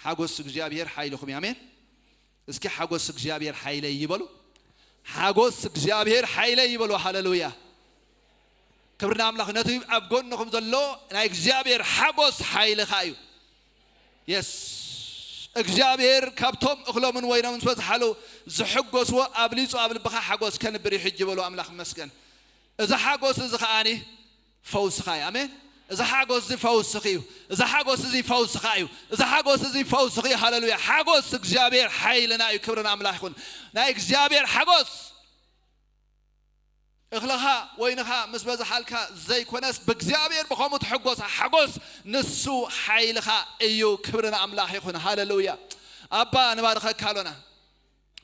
ሓጎስ እግዚኣብሔር ሓይልኹም እዩ። ኣሜን። እስኪ ሓጎስ እግዚኣብሔር ሓይለይ ይበሉ። ሓጎስ እግዚኣብሔር ሓይለይ ይበሉ። ሃሌሉያ። ክብሪ ንኣምላኽ። ነቲ ኣብ ጎንኹም ዘሎ ናይ እግዚኣብሔር ሓጎስ ሓይልኻ እዩ። የስ እግዚኣብሔር ካብቶም እኽሎምን ወይኖምን ዝበዝሓሉ ዝሕጎስዎ ኣብሊጹ ኣብ ልብኻ ሓጎስ ከንብር እዩ ሕጂ በሉ። ኣምላኽ ይመስገን። እዚ ሓጎስ እዚ ከዓኒ ፈውስኻ እዩ። ኣሜን። እዚ ሓጎስ እዚ ፈውስኺ እዩ። እዚ ሓጎስ እዚ ፈውስኻ እዩ። እዚ ሓጎስ እዚ ፈውስኺ እዩ። ሃሌሉያ። ሓጎስ እግዚኣብሔር ሓይልና እዩ። ክብሪ ንኣምላኽ ይኹን። ናይ እግዚኣብሔር ሓጎስ እኽልኻ ወይንኻ ምስ በዝሓልካ ዘይኮነስ ብእግዚኣብሔር ብኸምኡ ትሕጎስ ሓጎስ ንሱ ሓይልኻ እዩ። ክብሪ ንኣምላኽ ይኹን። ሃሌሉያ። ኣባ ንባርኸካ ኣሎና።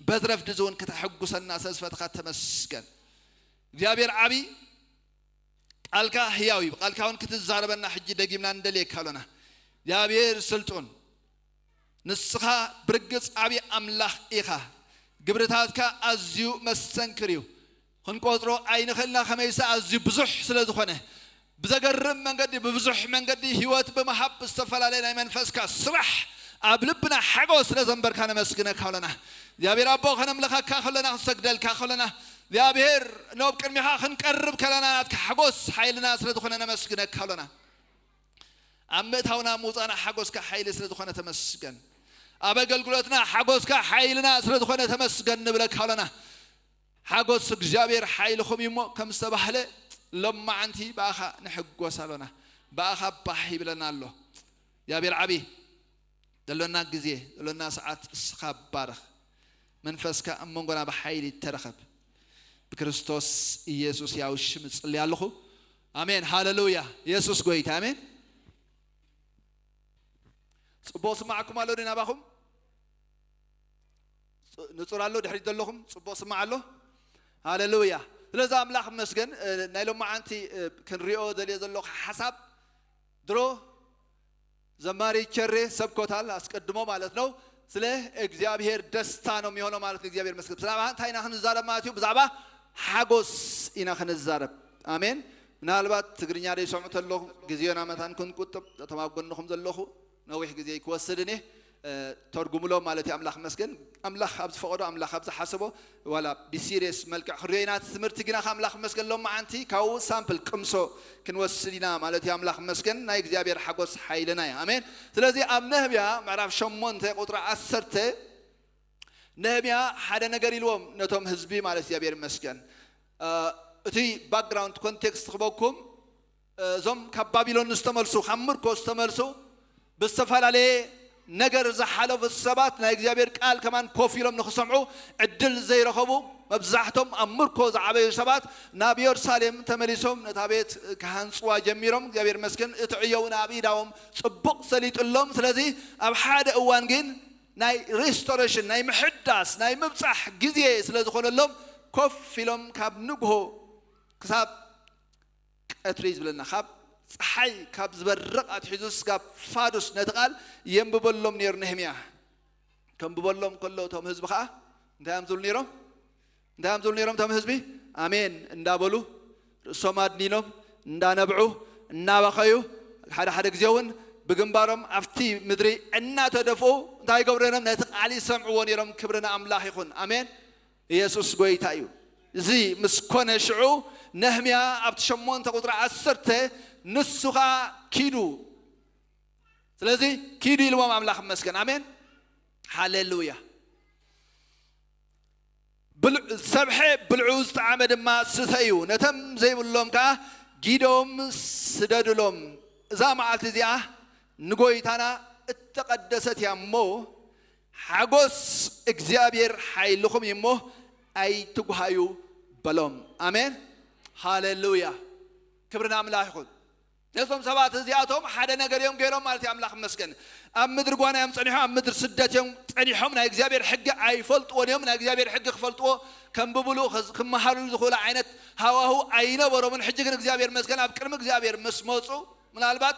በዚ ረፍዲ እዚ እውን ክተሐጉሰና ስለ ዝፈትኻ ተመስገን። እግዚኣብሔር ዓቢ ቃልካ ህያው እዩ። ቃልካ እውን ክትዛረበና ሕጂ ደጊምና ንደልየካ ኣሎና። እግዚኣብሔር ስልጡን ንስኻ ብርግጽ ዓቢ ኣምላኽ ኢኻ። ግብርታትካ ኣዝዩ መስተንክር እዩ። ክንቆጽሮ ኣይንኽእልና ከመይሲ ኣዝዩ ብዙሕ ስለ ዝኾነ ብዘገርም መንገዲ ብብዙሕ መንገዲ ህይወት ብምሃብ ብዝተፈላለየ ናይ መንፈስካ ስራሕ ኣብ ልብና ሓጎስ ስለ ዘንበርካ ነመስግነካ ኣለና። እግዚኣብሔር ኣቦ ከነምልኸካ ከለና ክንሰግደልካ ከለና እግዚኣብሔር ናብ ቅድሚኻ ክንቀርብ ከለና ናትካ ሓጎስ ሓይልና ስለ ዝኾነ ነመስግነካ ኣለና። ኣብ ምእታውና ምውፃና ሓጎስካ ሓይሊ ስለ ዝኾነ ተመስገን። ኣብ ኣገልግሎትና ሓጎስካ ሓይልና ስለ ዝኾነ ተመስገን ንብለካ ኣለና። ሓጎስ እግዚኣብሔር ሓይልኹም እዩ እሞ ከም ዝተባህለ ሎማዓንቲ ብኣኻ ንሕጎስ ኣሎና። ብኣኻ ባህ ይብለና ኣሎ። እግዚኣብሔር ዓቢ ዘሎና ግዜ ዘሎና ሰዓት እስኻ ባርኽ። መንፈስካ ኣብ መንጎና ብሓይሊ ተረኸብ። ብክርስቶስ ኢየሱስ ያው ሽም ጽልይ ኣለኹ። ኣሜን ሃሌሉያ። ኢየሱስ ጎይታ ኣሜን። ጽቡቕ ስማዕኩም ኣሎ ዶ ናባኹም? ንጹር ኣሎ ድሕሪት ዘለኹም ጽቡቕ ስማዕ ኣሎ። ሃሌሉያ። ስለዚ ኣምላኽ መስገን። ናይ ሎማዓንቲ ክንሪኦ ዘልየ ዘለኹ ሓሳብ ድሮ ዘማሪ ቸሬ ሰብኮታል ኣስቀድሞ ማለት ነው። ስለ እግዚኣብሔር ደስታ ነው የሚሆነው ማለት ነው። እግዚኣብሔር መስገን ስለ እንታይ ኢና ክንዛረብ ማለት እዩ? ብዛዕባ ሓጎስ ኢና ክንዛረብ። ኣሜን። ምናልባት ትግርኛ ደይ ሰምዑ ተለኹ ግዜና መታን ክንቁጥብ እቶም ኣብ ጎንኹም ዘለኹ ነዊሕ ግዜ ክወስድ እኔ ተርጉምሎም ማለት እዩ። ኣምላኽ መስገን ኣምላኽ ኣብ ዝፈቐዶ ኣምላኽ ኣብ ዝሓሰቦ ዋላ ብሲሪየስ መልክዕ ክንሪኦ ኢና እቲ ትምህርቲ ግና ከኣምላኽ መስገን ሎማዓንቲ ካብኡ ሳምፕል ቅምሶ ክንወስድ ኢና ማለት እዩ። ኣምላኽ መስገን ናይ እግዚኣብሔር ሓጎስ ሓይልና እዩ። ኣሜን። ስለዚ ኣብ ነህብያ ምዕራፍ ሸሞንተ ቁጥሪ ዓሰርተ ነህምያ ሓደ ነገር ኢልዎም ነቶም ህዝቢ ማለት እግዚኣብሔር ይመስገን። እቲ ባክግራውንድ ኮንቴክስት ክበኩም እዞም ካብ ባቢሎን ዝተመልሱ ካብ ምርኮ ዝተመልሱ ብዝተፈላለየ ነገር ዝሓለፉ ሰባት ናይ እግዚኣብሔር ቃል ከማን ኮፍ ኢሎም ንክሰምዑ ዕድል ዘይረኸቡ መብዛሕቶም ኣብ ምርኮ ዝዓበዩ ሰባት ናብ የሩሳሌም ተመሊሶም ነታ ቤት ክሃንፅዋ ጀሚሮም እግዚኣብሔር መስገን እቲ ዕዮ እውን ኣብ ኢዳዎም ፅቡቕ ሰሊጥሎም። ስለዚ ኣብ ሓደ እዋን ግን ናይ ሪስቶሬሽን ናይ ምሕዳስ ናይ ምብፃሕ ግዜ ስለ ዝኾነሎም ኮፍ ኢሎም ካብ ንግሆ ክሳብ ቀትሪ ዝብለና ካብ ፀሓይ ካብ ዝበርቕ ኣትሒዙ ስጋብ ፋዱስ ነቲ ቃል የንብበሎም ነይሩ ነህምያ። ከንብበሎም ከሎ እቶም ህዝቢ ከዓ እንታይ እዮም ዝብሉ ነይሮም? እንታይ እዮም ዝብሉ ነይሮም እቶም ህዝቢ? ኣሜን እንዳበሉ ርእሶም ኣድኒኖም እንዳነብዑ እናበኸዩ ሓደ ሓደ ግዜ እውን ብግንባሮም ኣብቲ ምድሪ እናተደፍኡ እንታይ ይገብሩ ነይሮም? ነቲ ቃል ይሰምዕዎ ነይሮም። ክብሪ ንኣምላኽ ይኹን። ኣሜን። ኢየሱስ ጎይታ እዩ። እዚ ምስ ኮነ ሽዑ ነህምያ ኣብቲ ሸሞንተ ቁጥሪ ዓሰርተ ንሱ ኸዓ ኪዱ። ስለዚ ኪዱ ኢልዎም ኣምላኽ ይመስገን። ኣሜን ሃሌሉያ። ሰብሐ ብልዑ ዝጠዓመ ድማ ስተ እዩ። ነቶም ዘይብሎም ከዓ ጊዶም ስደዱሎም። እዛ መዓልቲ እዚኣ ንጎይታና እተቐደሰት እያ እሞ ሓጎስ እግዚኣብሔር ሓይልኹም እዩ እሞ ኣይትጉሃዩ በሎም። ኣሜን ሃሌሉያ። ክብሪ ንኣምላኽ ይኹን። ነዞም ሰባት እዚኣቶም ሓደ ነገር እዮም ገይሮም ማለት እዩ። ኣምላኽ ይመስገን። ኣብ ምድሪ ጓና እዮም ጸኒሖም፣ ኣብ ምድሪ ስደት እዮም ጸኒሖም። ናይ እግዚኣብሔር ሕጊ ኣይፈልጥዎን እዮም። ናይ እግዚኣብሔር ሕጊ ክፈልጥዎ ከንብብሉ ክዝ- ክመሃሩሉ ዝኽእሉ ዓይነት ሃዋሁ ኣይነበሮምን። ሕጂ ግን እግዚኣብሔር ይመስገን ኣብ ቅድሚ እግዚኣብሔር ምስ መጹ ምናልባት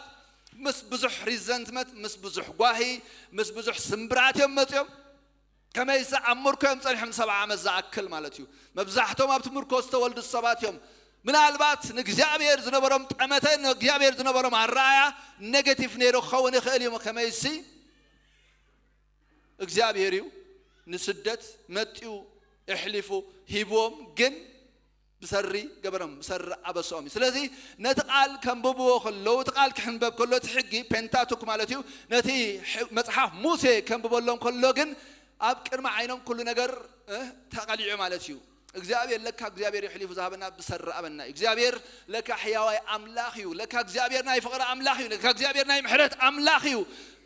ምስ ብዙሕ ሪዘንትመት ምስ ብዙሕ ጓሂ ምስ ብዙሕ ስምብራት እዮም መጽዮም። ከመይሲ ኣብ ምርኮ እዮም ጸኒሖም ንሰብዓ ዓመት ዝኣክል ማለት እዩ። መብዛሕቶም ኣብቲ ምርኮ ዝተወልዱ ሰባት እዮም። ምናልባት ንእግዚኣብሔር ዝነበሮም ጠመተ ንእግዚኣብሔር ዝነበሮም ኣረኣያ ኔጌቲቭ ነይሩ ክኸውን ይኽእል እዩ። ከመይሲ እግዚኣብሔር እዩ ንስደት መጢኡ ኣሕሊፉ ሂብዎም፣ ግን ብሰሪ ገበሮም፣ ብሰሪ ኣበስኦም እዩ። ስለዚ ነቲ ቃል ከንብብዎ ከለዉ፣ እቲ ቃል ክሕንበብ ከሎ፣ እቲ ሕጊ ፔንታቱክ ማለት እዩ፣ ነቲ ሕ- መጽሓፍ ሙሴ ከንብበሎም ከሎ ግን ኣብ ቅድሚ ዓይኖም ኩሉ ነገር እ፣ ተቐሊዑ ማለት እዩ። እግዚኣብሔር ለካ እግዚኣብሔር የሕሊፉ ዝሃበና ብሰሪ ኣበና እዩ። እግዚኣብሔር ለካ ሕያዋይ ኣምላኽ እዩ። ለካ እግዚኣብሔር ናይ ፍቕሪ ኣምላኽ እዩ። ለካ እግዚኣብሔር ናይ ምሕረት ኣምላኽ እዩ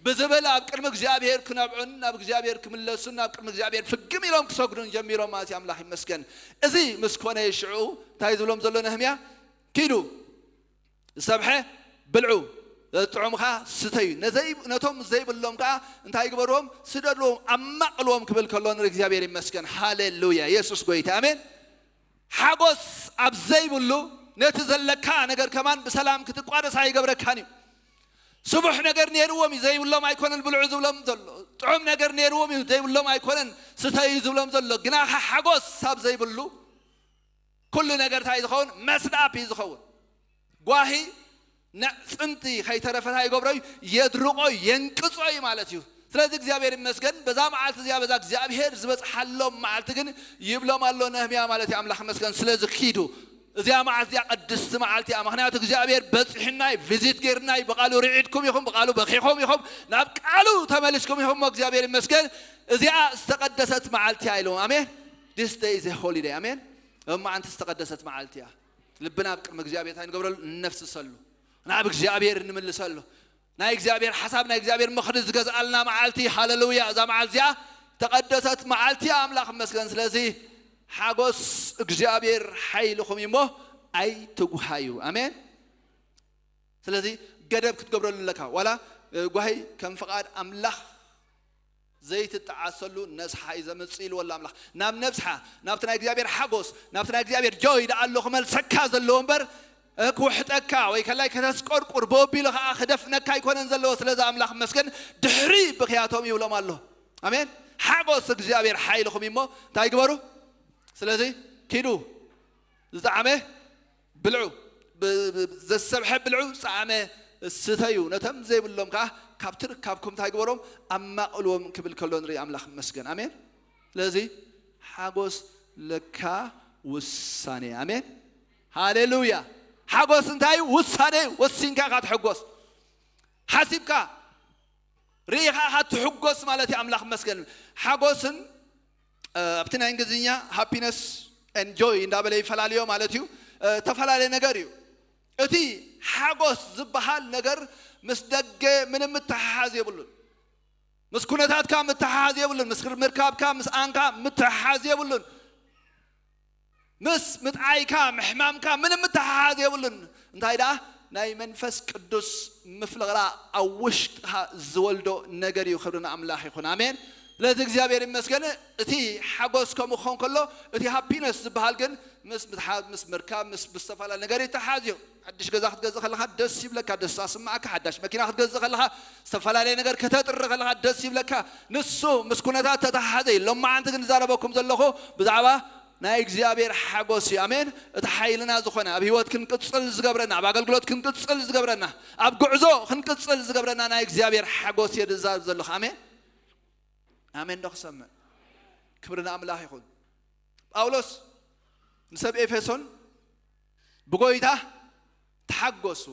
ብዝብል ኣብ ቅድሚ እግዚኣብሔር ክነብዑን ናብ እግዚኣብሔር ክምለሱን ናብ ቅድሚ እግዚኣብሔር ፍግም ኢሎም ክሰግዱን ጀሚሮም ማለት እዩ። ኣምላኽ ይመስገን። እዚ ምስ ኮነ ሽዑ እንታይ ዝብሎም ዘሎ ነህምያ? ኪዱ ዝሰብሐ ብልዑ፣ ዘጥዑምኻ ስተዩ፣ ነዘይ- ነቶም ዘይብሎም ከዓ እንታይ ግበርዎም? ስደድዎም፣ ኣማቕልዎም ክብል ከሎ ንርኢ። እግዚኣብሔር ይመስገን። ሃሌሉያ፣ የሱስ ጎይታ፣ ኣሜን። ሓጎስ ኣብ ዘይብሉ ነቲ ዘለካ ነገር ከማን ብሰላም ክትቋደስ ኣይገብረካን እዩ። ስቡሕ ነገር ነይርዎም እዩ ዘይብሎም ኣይኮነን ብልዑ ዝብሎም ዘሎ። ጥዑም ነገር ነይርዎም እዩ ዘይብሎም ኣይኮነን ስተዩ ዝብሎም ዘሎ። ግናኻ ሓጎስ ኣብ ዘይብሉ ኩሉ ነገር እንታይ ዝኸውን? መስዳፕ እዩ ዝኸውን። ጓሂ ነዕፅንቲ ከይተረፈ እንታይ ይገብሮ እዩ? የድርቆ እዩ፣ የንቅጾ እዩ ማለት እዩ። ስለዚ እግዚኣብሔር ይመስገን፣ በዛ መዓልቲ እዚኣ፣ በዛ እግዚኣብሔር ዝበፅሓሎም መዓልቲ ግን ይብሎም ኣሎ ነህምያ ማለት እዩ። ኣምላኽ ይመስገን። ስለዚ ኪዱ፣ እዚኣ መዓልቲ እዚኣ ቅድስቲ መዓልቲ እያ። ምኽንያቱ እግዚኣብሔር በፂሑናይ፣ ቪዚት ገይርናይ፣ ብቃሉ ርዒድኩም ኢኹም፣ ብቃሉ በኺኹም ኢኹም፣ ናብ ቃሉ ተመሊስኩም ኢኹም። እሞ እግዚኣብሔር ይመስገን። እዚኣ ዝተቀደሰት መዓልቲ እያ ኢሎም። ኣሜን። This day is a holiday። ኣሜን። እማዓንቲ ዝተቀደሰት መዓልቲ እያ። ልብና ኣብ ቅድሚ እግዚኣብሔር እንታይ ንገብረሉ? ንነፍስሰሉ። ናብ እግዚኣብሔር ንምልሰሉ። ናይ እግዚኣብሔር ሓሳብ፣ ናይ እግዚኣብሔር ምኽሪ ዝገዝኣልና መዓልቲ። ሃሌሉያ። እዛ መዓልቲ እዚኣ ተቐደሰት መዓልቲ እያ። ኣምላኽ ይመስገን። ስለዚ ሓጎስ እግዚኣብሔር ሓይልኹም እዩ እሞ ኣይትጉሃዩ። ኣሜን። ስለዚ ገደብ ክትገብረሉ ኣለካ። ዋላ እ፣ ጓሂ ከም ፍቓድ ኣምላኽ ዘይትጠዓሰሉ ነስሓ እዩ ዘምጽእ ኢልዎ ኣሎ ኣምላኽ። ናብ ነብስሓ፣ ናብቲ ናይ እግዚኣብሔር ሓጎስ፣ ናብቲ ናይ እግዚኣብሔር ጆይ ደኣ ኣሎ ክመልሰካ ዘለዎ እምበር፣ እ፣ ክውሕጠካ ወይ ከላይ ከተስቆርቁር፣ ቦቢሉ ኸዓ ክደፍነካ ኣይኮነን ዘለዎ። ስለዚ ኣምላኽ መስገን ድሕሪ ብኽያቶም ይብሎም ኣሎ። ኣሜን። ሓጎስ እግዚኣብሔር ሓይልኹም እዩ እሞ እንታይ ግበሩ? ስለዚ ኪዱ ዝጠዓመ ብልዑ፣ ብ- ብ- ዘሰብሐ ብልዑ፣ ዝጠዓመ ስተዩ፣ ነቶም ዘይብሎም ከዓ ካብቲ ርካብኩም እንታይ ግበሮም? ኣማቕልዎም ክብል ከሎ ንርኢ። ኣምላኽ ይመስገን። ኣሜን። ስለዚ ሓጎስ ለካ ውሳኔ። ኣሜን። ሃሌሉያ። ሓጎስ እንታይ እዩ? ውሳኔ። ወሲንካ ኢኻ ትሕጎስ። ሓሲብካ ርኢኻ ኢኻ ትሕጎስ ማለት እዩ። ኣምላኽ ይመስገን። ሓጎስን እ፣ ኣብቲ ናይ እንግሊዝኛ ሃፒነስ ኤንድ ጆይ እንዳበለ ይፈላለዮ ማለት እዩ። እ፣ ተፈላለየ ነገር እዩ። እቲ ሓጎስ ዝበሃል ነገር ምስ ደገ ምንም ምትሓሓዝ የብሉን። ምስ ኩነታትካ ምትሓሓዝ የብሉን። ምስ ምርካብካ፣ ምስ ኣንካ ምትሓሓዝ የብሉን። ምስ ምጥዓይካ፣ ምሕማምካ ምንም ምትሓሓዝ የብሉን። እንታይ ደኣ? ናይ መንፈስ ቅዱስ ምፍልቕላቕ ኣብ ውሽጥኻ ዝወልዶ ነገር እዩ። ክብሪ ንኣምላኽ ይኹን። ኣሜን። ስለዚ እግዚኣብሔር ይመስገን። እቲ ሓጎስ ከምኡ ክኸውን ከሎ፣ እቲ ሃፒነስ ዝበሃል ግን ምስ ምትሓዝ፣ ምስ ምርካብ፣ ምስ ብዝተፈላለየ ነገር ይተሓዝ እዩ። ሓድሽ ገዛ ክትገዝእ ከለኻ ደስ ይብለካ፣ ደስታ ስምዓካ። ሓዳሽ መኪና ክትገዝእ ከለኻ፣ ዝተፈላለየ ነገር ከተጥሪ ከለኻ ደስ ይብለካ። ንሱ ምስ ኩነታት ተተሓሓዘ እዩ። ሎማዓንቲ ግን ዝዛረበኩም ዘለኹ ብዛዕባ ናይ እግዚኣብሔር ሓጎስ እዩ። ኣሜን። እቲ ሓይልና ዝኾነ፣ ኣብ ህይወት ክንቅጽል ዝገብረና፣ ኣብ ኣገልግሎት ክንቅጽል ዝገብረና፣ ኣብ ጉዕዞ ክንቅጽል ዝገብረና ናይ እግዚኣብሔር ሓጎስ እየ ዝዛረብ ዘለኹ። ኣሜን። ኣሜን ዶ ክሰምዕ? ክብሪ ንኣምላኽ ይኹን። ጳውሎስ ንሰብ ኤፌሶን ብጎይታ ተሓጎሱ፣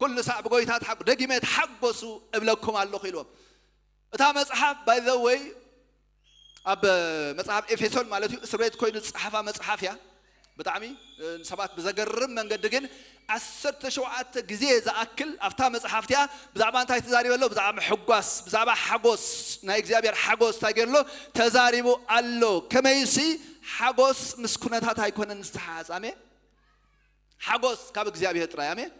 ኩሉ ሳዕ ብጎይታ ተሓጎ-፣ ደጊመ ተሓጎሱ እብለኩም ኣለኹ ኢልዎም። እታ መጽሓፍ by the way ኣብ መጽሓፍ ኤፌሶን ማለት እዩ እስር ቤት ኮይኑ ዝጸሓፋ መጽሓፍ እያ። ብጣዕሚ እ፣ ሰባት ብዘገርም መንገዲ ግን ዓሰርተ ሸውዓተ ግዜ ዝኣክል ኣብታ መጽሓፍ እቲኣ ብዛዕባ እንታይ ተዛሪበ ኣሎ? ብዛዕባ ምሕጓስ፣ ብዛዕባ ሓጎስ፣ ናይ እግዚኣብሔር ሓጎስ እንታይ ገይሩ ኣሎ? ተዛሪቡ ኣሎ። ከመይሲ ሓጎስ ምስ ኩነታት ኣይኮነን ዝተሓሓዝ። ኣሜን። ሓጎስ ካብ እግዚኣብሔር ጥራይ። ኣሜን።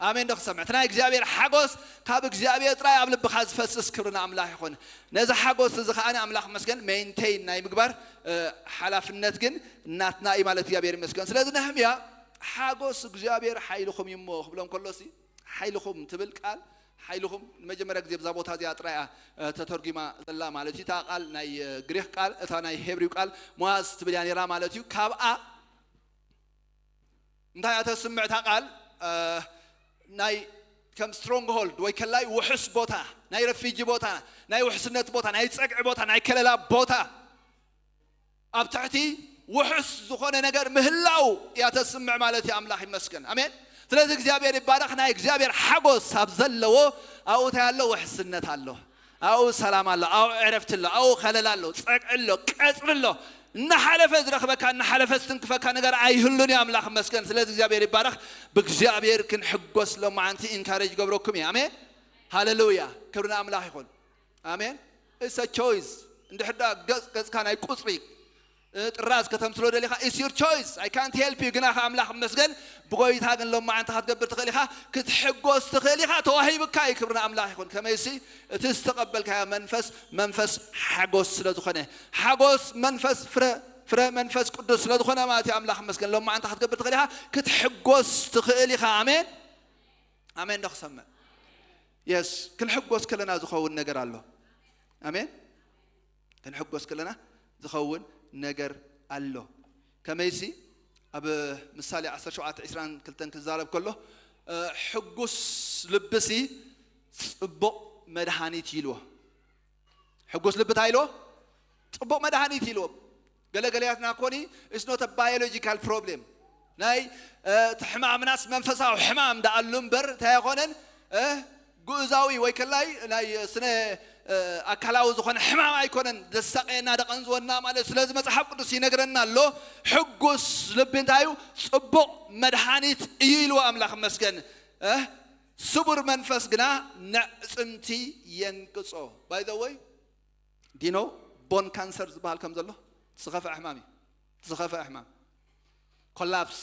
ኣሜን ዶ ክሰምዕ? እቲ ናይ እግዚኣብሔር ሓጎስ ካብ እግዚኣብሔር ጥራይ ኣብ ልብኻ ዝፈስስ። ክብሪ ንኣምላኽ ይኹን። ነዚ ሓጎስ እዚ ኸዓ ኣምላኽ መስገን ሜንቴን ናይ ምግባር እ፣ ሓላፍነት ግን ናትና እዩ ማለት እግዚኣብሔር ይመስገን። ስለዚ ነህምያ ሓጎስ እግዚኣብሔር ሓይልኹም እዩ እሞ ክብሎም ከሎሲ፣ ሓይልኹም ትብል ቃል፣ ሓይልኹም ንመጀመርያ ግዜ ብዛ ቦታ እዚኣ ጥራይ እያ እ፣ ተተርጒማ ዘላ ማለት እዩ። እታ ቃል ናይ እ፣ ግሪክ ቃል፣ እታ ናይ ሄብሪው ቃል ሞያዝ ትብል እያ ነይራ ማለት እዩ። ካብኣ እንታይ እያ ተስምዕ እታ ቃል? እ፣ ናይ ከም ስትሮንግሆልድ ወይ ከላይ ውሑስ ቦታ፣ ናይ ረፊጂ ቦታ፣ ናይ ውሕስነት ቦታ፣ ናይ ጸግዒ ቦታ፣ ናይ ከለላ ቦታ፣ ኣብ ትሕቲ ውሑስ ዝኾነ ነገር ምህላው እያ ተስምዕ ማለት እዩ። ኣምላኽ ይመስገን። ኣሜን። ስለዚህ እግዚኣብሔር ይባረኽ። ናይ እግዚኣብሔር ሓጎስ ኣብ ዘለዎ ኣብኡ እንታይ ኣሎ? ውሕስነት ኣሎ። ኣብኡ ሰላም ኣሎ። ኣብኡ ዕረፍቲ ኣሎ። ኣብኡ ከለላ ኣሎ። ጸግዒ ኣሎ። ቀጽሪ ኣሎ። እናሓለፈ ዝረኽበካ፣ እናሓለፈ ዝትንክፈካ ነገር ኣይህሉን እዩ። ኣምላኽ ይመስገን። ስለዚህ እግዚኣብሔር ይባረኽ። ብእግዚኣብሔር ክንሕጎስ ሎማዓንቲ ኢንካሬጅ ገብረኩም እየ። ኣሜን። ሃሌሉያ። ክብሪ ንኣምላኽ ይኹን። ኣሜን። It's a choice። እንድሕር ዳ ገጽ ገጽካ ናይ ቁጽሪ እ፣ ጥራዝ ከተምስሎ ደሊኻ፣ it's your choice, I can't help you። ግና ከ ኣምላኽ መስገን ብጎይታ ግን ሎማዓንቲ ክትገብር ትኽእል ኢኻ። ክትሕጎስ ትኽእል ኢኻ። ተዋሂብካ እዩ። ክብሪ ንኣምላኽ ይኹን። ከመይሲ እቲ ዝተቐበልካዮ መንፈስ መንፈስ ሓጎስ ስለ ዝኾነ፣ ሓጎስ መንፈስ ፍረ ፍረ መንፈስ ቅዱስ ስለ ዝኾነ ማለት እዩ። ኣምላኽ መስገን ሎማዓንቲ ክትገብር ትኽእል ኢኻ። ክትሕጎስ ትኽእል ኢኻ። ኣሜን። ኣሜን ዶ ክሰምዕ? የስ። ክንሕጎስ ከለና ዝኸውን ነገር ኣሎ። ኣሜን። ክንሕጎስ ከለና ዝኸውን ነገር ኣሎ። ከመይሲ ኣብ ምሳሌ ዓሰርተ ሸውዓተ ዕስራን ክልተን ክዛረብ ከሎ እ፣ ሕጉስ ልብሲ ጽቡቕ መድሃኒት እዩ ኢልዎ። ሕጉስ ልቢ እንታይ ኢልዎ? ጽቡቕ መድሃኒት ኢልዎ። ገለገለያትና ኮኒ is not a biological problem። ናይ እ፣ እቲ ሕማምናስ መንፈሳዊ ሕማም ደኣሉ እምበር እንታይ ኣይኮነን እ፣ ግኡዛዊ ወይ ከላይ ናይ ስነ እ፣ ኣካላዊ ዝኾነ ሕማም ኣይኮነን ዘሳቀየና ደቐንዝወና ማለት። ስለዚ መጽሓፍ ቅዱስ ይነግረና ኣሎ። ሕጉስ ልቢ እንታይ እዩ? ጽቡቕ መድሃኒት እዩ ኢልዎ። ኣምላኽ መስገን እ፣ ስቡር መንፈስ ግና ነዕጽምቲ የንቅጾ። By the way, do you know bone cancer ዝበሃል ከም ዘሎ? ዝኸፍአ ሕማም እዩ። ዝኸፍአ ሕማም። ኮላፕስ፣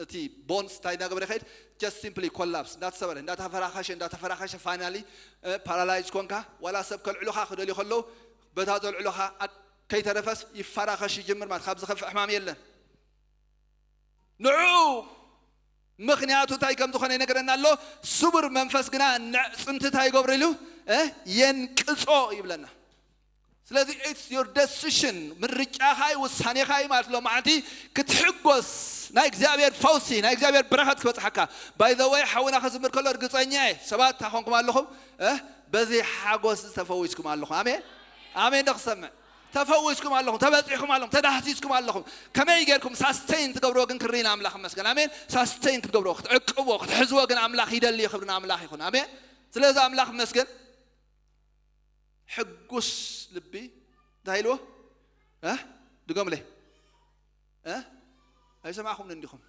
እቲ ቦንስ እንታይ እናገበረ ይኸይድ? Just simply ኮላፕስ፣ እንዳተሰበረ እንዳተፈራኸሸ እንዳተፈራኸሸ ፋይናሊ ፓራላይዝ ኮንካ። ዋላ ሰብ ከልዕሉኻ ክደልዩ ከለዉ በታ ዘልዕሉኻ ኣክ- ከይተረፈስ ይፈራኸሽ ይጅምር ማለት። ካብ ዝኸፍእ ሕማም የለን። ንዑ ምኽንያቱ እንታይ ከም ዝኾነ ይነግረና ኣሎ። ስቡር መንፈስ ግና ነዕጽምቲ እንታይ ይገብሩ ኢሉ እ፣ የንቅጾ ይብለና። ስለዚ it's your decision፣ ምርጫኻ እዩ፣ ውሳኔኻ እዩ ማለት ሎማዓንቲ ክትሕጎስ፣ ናይ እግዚኣብሔር ፈውሲ፣ ናይ እግዚኣብሔር በረኸት ክበጽሓካ። By the way ሓውና ክዝምር ከሎ እርግጸኛ እየ ሰባት እንታይ ኮንኩም ኣለኹም እ፣ በዚ ሓጎስ ተፈዊስኩም ኣለኹም። ኣሜን። ኣሜን ዶ ክሰምዕ? ተፈዊስኩም ኣለኹም፣ ተበጺሕኩም ኣለኹም፣ ተዳህሲስኩም ኣለኹም። ከመይ ጌርኩም ሳስተይን ትገብርዎ ግን ክርኢና ኣምላኽ መስገን። ኣሜን። ሳስተይን ክትገብርዎ ክትዕቅብዎ ክትሕዝዎ ግን ኣምላኽ ይደሊ። ክብሪ ንኣምላኽ ይኹን። ኣሜን። ስለዚ ኣምላኽ መስገን። ሕጉስ ልቢ እንታይ ኢልዎ እ፣ ድገምለይ እ፣ ኣይሰማዕኹምን እንዲኹም?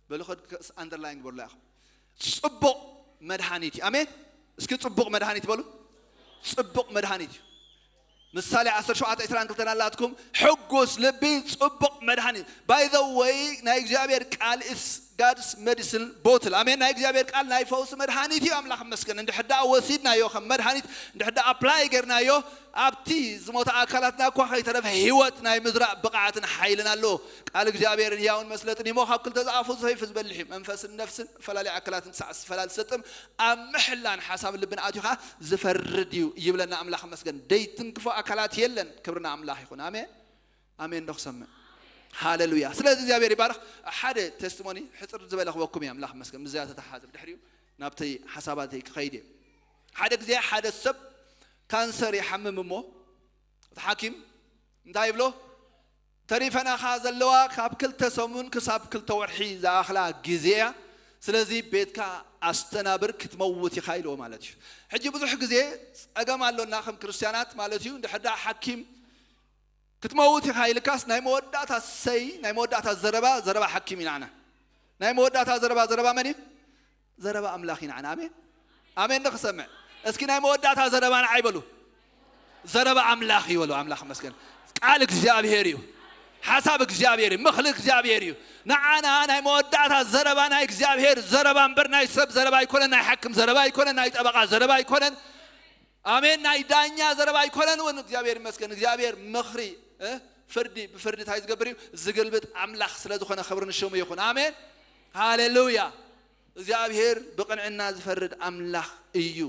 በሉ ኸድ ከስ ኣንደርላይን ግበሩላ ኢኹም። ጽቡቕ መድሃኒት እዩ። ኣሜን። እስኪ ጽቡቕ መድሃኒት በሉ። ጽቡቕ መድሃኒት እዩ። ምሳሌ ዓሰርተ ሸውዓተ ዕስራን ክልተን ኣላትኩም። ሕጉስ ልቢ ጽቡቕ መድሃኒት። By the way ናይ እግዚኣብሔር ቃል is God's medicine bottle። ኣሜን። ናይ እግዚኣብሔር ቃል ናይ ፈውሲ መድሃኒት እዩ። ኣምላኽ መስገን። እንድሕር ደኣ ወሲድናዮ ከም መድሃኒት፣ እንድሕር ደኣ ኣፕላይ ጌርናዮ ኣብቲ ዝሞተ ኣካላትና እኳ ከይተረፈ ህይወት ናይ ምዝራእ ብቕዓትን ሓይልን ኣለዎ። ቃል እግዚኣብሔር ህያውን መስለጥን እሞ ካብ ክልተ ዝኣፉ ሰይፊ ዝበልሕ እዩ፣ መንፈስን ነፍስን፣ ፈላሊ ኣካላትን ክሳዕ ዝፈላል ዝሰጥም፣ ኣብ ምሕላን ሓሳብ ልብን ኣትዩ ኸዓ ዝፈርድ እዩ ይብለና ኣምላኽ መስገን። ደይትንክፎ ኣካላት የለን። ክብርና ኣምላኽ ይኹን። ኣሜን። ኣሜን ዶ ክሰምዕ? ሃሌሉያ። ስለዚ እግዚኣብሔር ይባርኽ። ሓደ ቴስቲሞኒ ሕፅር ዝበለ ክበኩም እየ። ኣምላኽ መስገን። ምስዚኣ ተተሓዘ ብድሕሪኡ ናብቲ ሓሳባተይ ክኸይድ እየ። ሓደ ግዜ ሓደ ሰብ ካንሰር ይሓምም እሞ እቲ ሓኪም እንታይ ይብሎ? ተሪፈናኻ ዘለዋ ካብ ክልተ ሰሙን ክሳብ ክልተ ወርሒ ዝኣኽላ ግዜ እያ። ስለዚ ቤትካ ኣስተናብር፣ ክትመውት ኢኻ ኢልዎ ማለት እዩ። ሕጂ ብዙሕ ግዜ ጸገም ኣሎና ከም ክርስትያናት ማለት እዩ። እንድሕር ደኣ ሓኪም ክትመውት ኢኻ ኢልካስ ናይ መወዳእታ ሰይ፣ ናይ መወዳእታ ዘረባ፣ ዘረባ ሓኪም ኢና ንዓና። ናይ መወዳእታ ዘረባ፣ ዘረባ መን እዩ? ዘረባ ኣምላኽ ኢና ንዓና። ኣሜን። ኣሜን ዶ ክሰምዕ? እስኪ ናይ መወዳእታ ዘረባ ንዓይ በሉ። ዘረባ ኣምላኽ እዩ በሉ። ኣምላኽ መስገን። ቃል እግዚኣብሔር እዩ። ሓሳብ እግዚኣብሔር እዩ። ምኽሪ እግዚኣብሔር እዩ። ንዓና ናይ መወዳእታ ዘረባ ናይ እግዚኣብሔር ዘረባ እምበር ናይ ሰብ ዘረባ ኣይኮነን፣ ናይ ሓክም ዘረባ ኣይኮነን፣ ናይ ጠበቓ ዘረባ ኣይኮነን። ኣሜን። ናይ ዳኛ ዘረባ ኣይኮነን እውን። እግዚኣብሔር ይመስገን። እግዚኣብሔር ምኽሪ እ፣ ፍርዲ ብፍርዲ እንታይ ዝገብር እዩ? ዝግልብጥ ኣምላኽ ስለ ዝኾነ ክብሪ ንሽሙ ይኹን። ኣሜን። ሃሌሉያ። እግዚኣብሔር ብቕንዕና ዝፈርድ ኣምላኽ እዩ።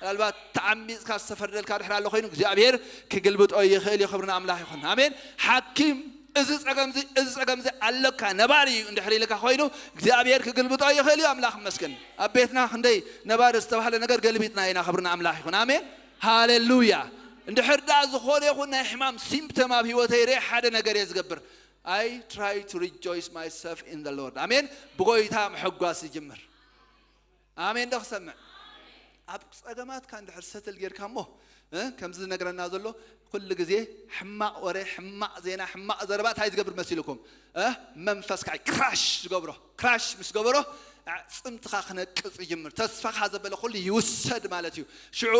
ምናልባት ተዓሚጽካ ዝተፈርደልካ ድሕር ኣሎ ኮይኑ እግዚኣብሔር ክግልብጦ ይኽእል እዩ። ክብሪ ንኣምላኽ ይኹን። ኣሜን። ሓኪም እዚ ጸገምዚ እዚ ጸገምዚ ኣለካ፣ ነባሪ እዩ እንድሕር ኢልካ ኮይኑ እግዚኣብሔር ክግልብጦ ይኽእል እዩ። ኣምላኽ ይመስገን። ኣብ ቤትና ክንደይ ነባሪ ዝተባህለ ነገር ገልቢጥና ኢና። ክብርና ኣምላኽ ይኹን። ኣሜን፣ ሃሌሉያ። እንድሕር ደኣ ዝኾነ ይኹን ናይ ሕማም ሲምፕተም ኣብ ህይወተይ ርኤ ሓደ ነገር እየ ዝገብር። I try to rejoice myself in the Lord. ኣሜን። ብጎይታ ምሕጓስ ይጅምር። ኣሜን ዶ ክሰምዕ? ኣብ ጸገማትካ እንድሕር ሰትል ጌርካ እሞ፣ እ፣ ከምዚ ዝነግረና ዘሎ፣ ኩሉ ግዜ ሕማቕ ወረ፣ ሕማቕ ዜና፣ ሕማቕ ዘረባ እንታይ ዝገብር መሲልኩም? እ፣ መንፈስካ ክራሽ ዝገብሮ። ክራሽ ምስ ገበሮ፣ ኣዕጽምትኻ ክነቅጽ ይጅምር። ተስፋኻ ዘበለ ኩሉ ይውሰድ ማለት እዩ። ሽዑ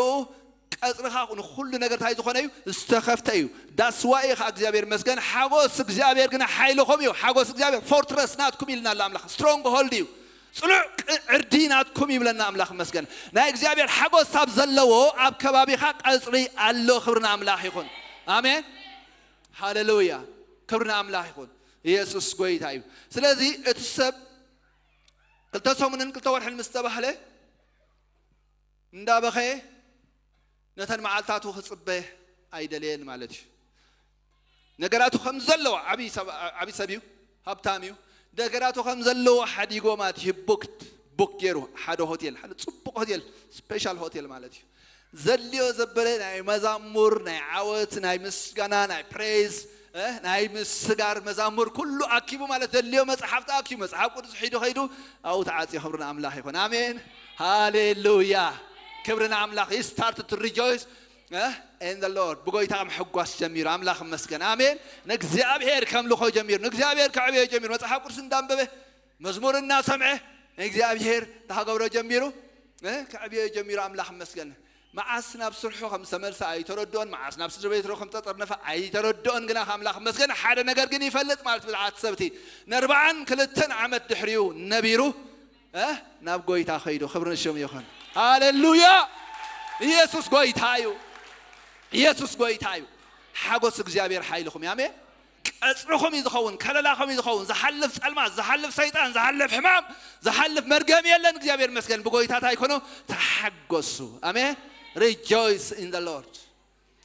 ቀጽርኻ ንኹሉ ነገር እንታይ ዝኾነ እዩ? ዝተኸፍተ እዩ። ዳስዋይ ኸዓ እግዚኣብሔር ይመስገን። ሓጎስ እግዚኣብሔር ግን ሓይልኹም እዩ። ሓጎስ እግዚኣብሔር ፎርትረስ ናትኩም ኢልና ኣሎ ኣምላኽ። ስትሮንግ ሆልድ እዩ። ጽኑዕ ቅ-፣ ዕርዲ ናትኩም ይብለና ኣምላኽ ይመስገን። ናይ እግዚኣብሔር ሓጎስ ኣብ ዘለዎ ኣብ ከባቢኻ ቀጽሪ ኣሎ። ክብሪ ንኣምላኽ ይኹን። ኣሜን። ሃሌሉያ። ክብሪ ንኣምላኽ ይኹን። ኢየሱስ ጎይታ እዩ። ስለዚ እቲ ሰብ ክልተ ሰሙንን ክልተ ወርሕን ምስ ተባህለ እንዳበኸየ ነተን መዓልታቱ ክጽበ ኣይደለየን ማለት እዩ። ነገራቱ ከም ዘለዎ ዓብዪ ሰብ፣ ዓብዪ ሰብ እዩ፣ ሃብታም እዩ። ነገራቱ ከም ዘለዎ ሓዲጎ ማለት እዩ። ቡክድ፣ ቡክ ገይሩ ሓደ ሆቴል፣ ሓደ ጽቡቕ ሆቴል፣ ስፔሻል ሆቴል ማለት እዩ። ዘድልዮ ዘበለ ናይ መዛሙር፣ ናይ ዓወት፣ ናይ ምስጋና፣ ናይ ፕሬዝ፣ እ፣ ናይ ምስጋር መዛሙር ኩሉ ኣኪቡ ማለት ዘድልዮ መጽሓፍቲ ኣኪቡ መጽሓፍ ቅዱስ ሒዱ ኸይዱ ኣብኡ ተዓጽዮ። ክብሪ ንኣምላኽ ይኹን። ኣሜን። ሃሌሉያ። ክብሪ ንኣምላኽ። He started to rejoice, እ፣ in the Lord. ብጎይታ ምሕጓስ ጀሚሩ። ኣምላኽ ይመስገን። ኣሜን። ንእግዚኣብሔር ከምልኾ ጀሚሩ። ንእግዚኣብሔር ከዕብዮ ጀሚሩ። መጽሓፍ ቅዱስ እንዳንበበ፣ መዝሙር እናሰምዐ፣ ንእግዚኣብሔር እንታይ ክገብሮ ጀሚሩ? እ፣ ከዕብዮ ጀሚሩ። ኣምላኽ ይመስገን። መዓስ ናብ ስርሑ ከም ዝተመልሰ ኣይተረድኦን፣ መዓስ ናብ ስድራ ቤቱ ከም ዝተጠርነፈ ኣይተረድኦን። ግና ኣምላኽ ይመስገን፣ ሓደ ነገር ግን ይፈልጥ ማለት ብዝዓት ሰብቲ ንኣርባዓን ክልተን ዓመት ድሕሪኡ ነቢሩ፣ እ፣ ናብ ጎይታ ኸይዱ። ክብሪ ንሽሙ ይኹን። ሃሌሉያ! ኢየሱስ ጎይታ እዩ። ኢየሱስ ጎይታ እዩ። ሓጎስ እግዚኣብሔር ሓይልኹም እዩ። ኣሜን። ቀጽርኹም እዩ ዝኸውን፣ ከለላኹም እዩ ዝኸውን። ዝሓልፍ ጸልማት፣ ዝሓልፍ ሰይጣን፣ ዝሓልፍ ሕማም፣ ዝሓልፍ መርገም የለን። እግዚኣብሔር ይመስገን። ብጎይታ እንታይ ይኮኖ? ተሓጎሱ። ኣሜን። Rejoice in the Lord።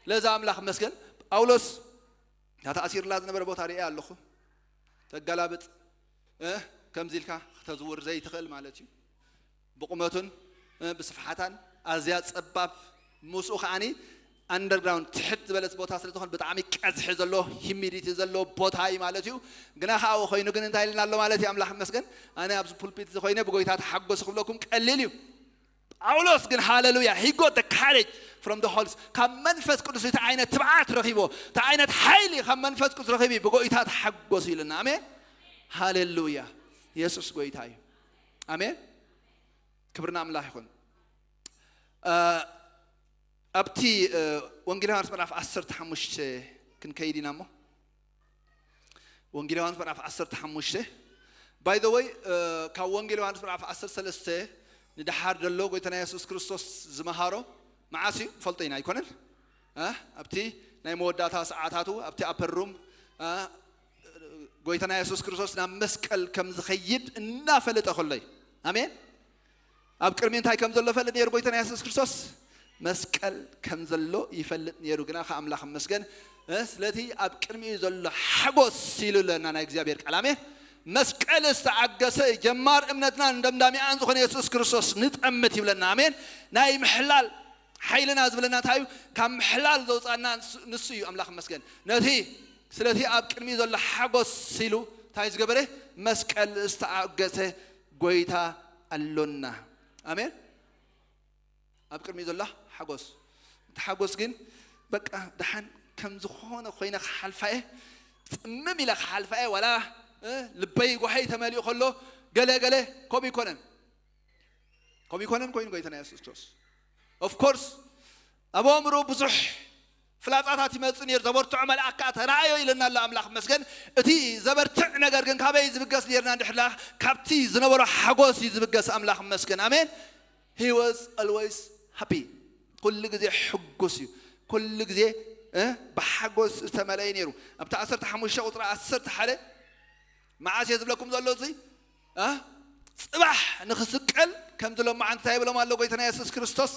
ለዛ ኣምላኽ ይመስገን። ጳውሎስ እታ ተኣሲርላ ዝነበረ ቦታ ርእየ ኣለኹ። ተገላብጥ፣ እ፣ ከምዚ ኢልካ ክተዝውር ዘይትኽእል ማለት እዩ። ብቑመቱን፣ እ፣ ብስፍሓታን ኣዝያ ጸባብ፣ ምስኡ ከዓኒ ኣንደርግራውንድ ትሕት ዝበለት ቦታ ስለ ዝኾነ ብጣዕሚ ቀዝሒ ዘሎ፣ ሂሚዲቲ ዘሎ ቦታ እዩ ማለት እዩ። ግና ከኣ ኮይኑ ግን እንታይ ኢልና ኣሎ ማለት እዩ? ኣምላኽ ይመስገን። ኣነ ኣብዚ ፑልፒት እዚ ኮይነ ብጎይታ ተሓጎሱ ክብለኩም ቀሊል እዩ። ጳውሎስ ግን ሃሌሉያ፣ he got the courage from the Holy Spirit። ካብ መንፈስ ቅዱስ እቲ ዓይነት ትብዓት ረኺቦ፣ እቲ ዓይነት ሓይሊ ካብ መንፈስ ቅዱስ ረኺቡ ብጎይታ ተሓጎሱ ኢልና። ኣሜን። ሃሌሉያ። ኢየሱስ ጎይታ እዩ። ኣሜን። ክብሪ ንኣምላኽ ይኹን። እ፣ ኣብቲ፣ እ፣ ወንጌል ዮሃንስ ምዕራፍ ዓሰርተ ሓሙሽተ ክንከይድ ኢና እሞ። ወንጌል ዮሃንስ ምዕራፍ ዓሰርተ ሓሙሽተ። By the way፣ እ፣ ካብ ወንጌል ዮሃንስ ምዕራፍ ዓሰርተ ሰለስተ ንደሓር ዘሎ ጎይታና የሱስ ክርስቶስ ዝመሃሮ መዓስ እዩ? ንፈልጦ ኢና ኣይኮነን? እ? ኣብቲ ናይ መወዳእታ ሰዓታቱ፣ ኣብቲ ኣፐር ሩም፣ እ፣ ጎይታና የሱስ ክርስቶስ ናብ መስቀል ከም ዝኸይድ እናፈለጠ ከሎ እዩ። ኣሜን። ኣብ ቅድሚ እንታይ ከም ዘሎ ፈልጥ ነይሩ ጎይታና የሱስ ክርስቶስ? መስቀል ከም ዘሎ ይፈልጥ ነይሩ። ግና ከኣምላኽ መስገን፣ እ፣ ስለቲ ኣብ ቅድሚኡ ዘሎ ሓጎስ ኢሉ ኣለና ናይ እግዚኣብሔር ቃል። ኣሜን። መስቀል ዝተዓገሰ ጀማር እምነትናን ደምዳሚኣን ዝኾነ የሱስ ክርስቶስ ንጠምት ይብለና። ኣሜን። ናይ ምሕላል ሓይልና ዝብለና እንታይ እዩ? ካብ ምሕላል ዘውፃና ንሱ፣ ንሱ እዩ። ኣምላኽ መስገን። ነቲ፣ ስለቲ ኣብ ቅድሚኡ ዘሎ ሓጎስ ኢሉ እንታይ ዝገበረ? መስቀል ዝተዓገሰ ጎይታ ኣሎና። ኣሜን። ኣብ ቅድሚኡ ዘሎ ሓጎስ። እቲ ሓጎስ ግን በቃ ደሓን ከም ዝኾነ ኮይነ ክሓልፋ እየ፣ ጽምም ኢለ ክሓልፋ እየ፣ ዋላ፣ እ፣ ልበይ ጓሂ ተመሊኡ ከሎ ገለ ገለ ከምኡ ይኮነን። ከምኡ ይኮነን ኮይኑ ጎይታና የሱስ ክርስቶስ። ኦፍ ኮርስ ኣብ ኣእምሮ ብዙሕ ፍላጻታት ይመጽእ ነይሩ። ዘበርትዖ መልኣክ ከኣ ተራእዮ ኢለና ኣሎ ኣምላኽ መስገን። እቲ ዘበርትዕ ነገር ግን ካበይ ዝብገስ ነይርና እንድሕላ? ካብቲ ዝነበሮ ሓጎስ እዩ ዝብገስ። ኣምላኽ መስገን። ኣሜን። He was always happy። ኩሉ ግዜ ሕጉስ እዩ። ኩሉ ግዜ፣ እ፣ ብሓጎስ ዝተመልአ እዩ ነይሩ። ኣብቲ ዓሰርተ ሓሙሽተ ቁጽሪ ዓሰርተ ሓደ መዓስ እየ ዝብለኩም ዘሎ እዚ? እ? ጽባሕ ንኽስቀል ከምዚ ሎማዓንቲ እንታይ ይብሎም ኣሎ ጎይታና የሱስ ክርስቶስ?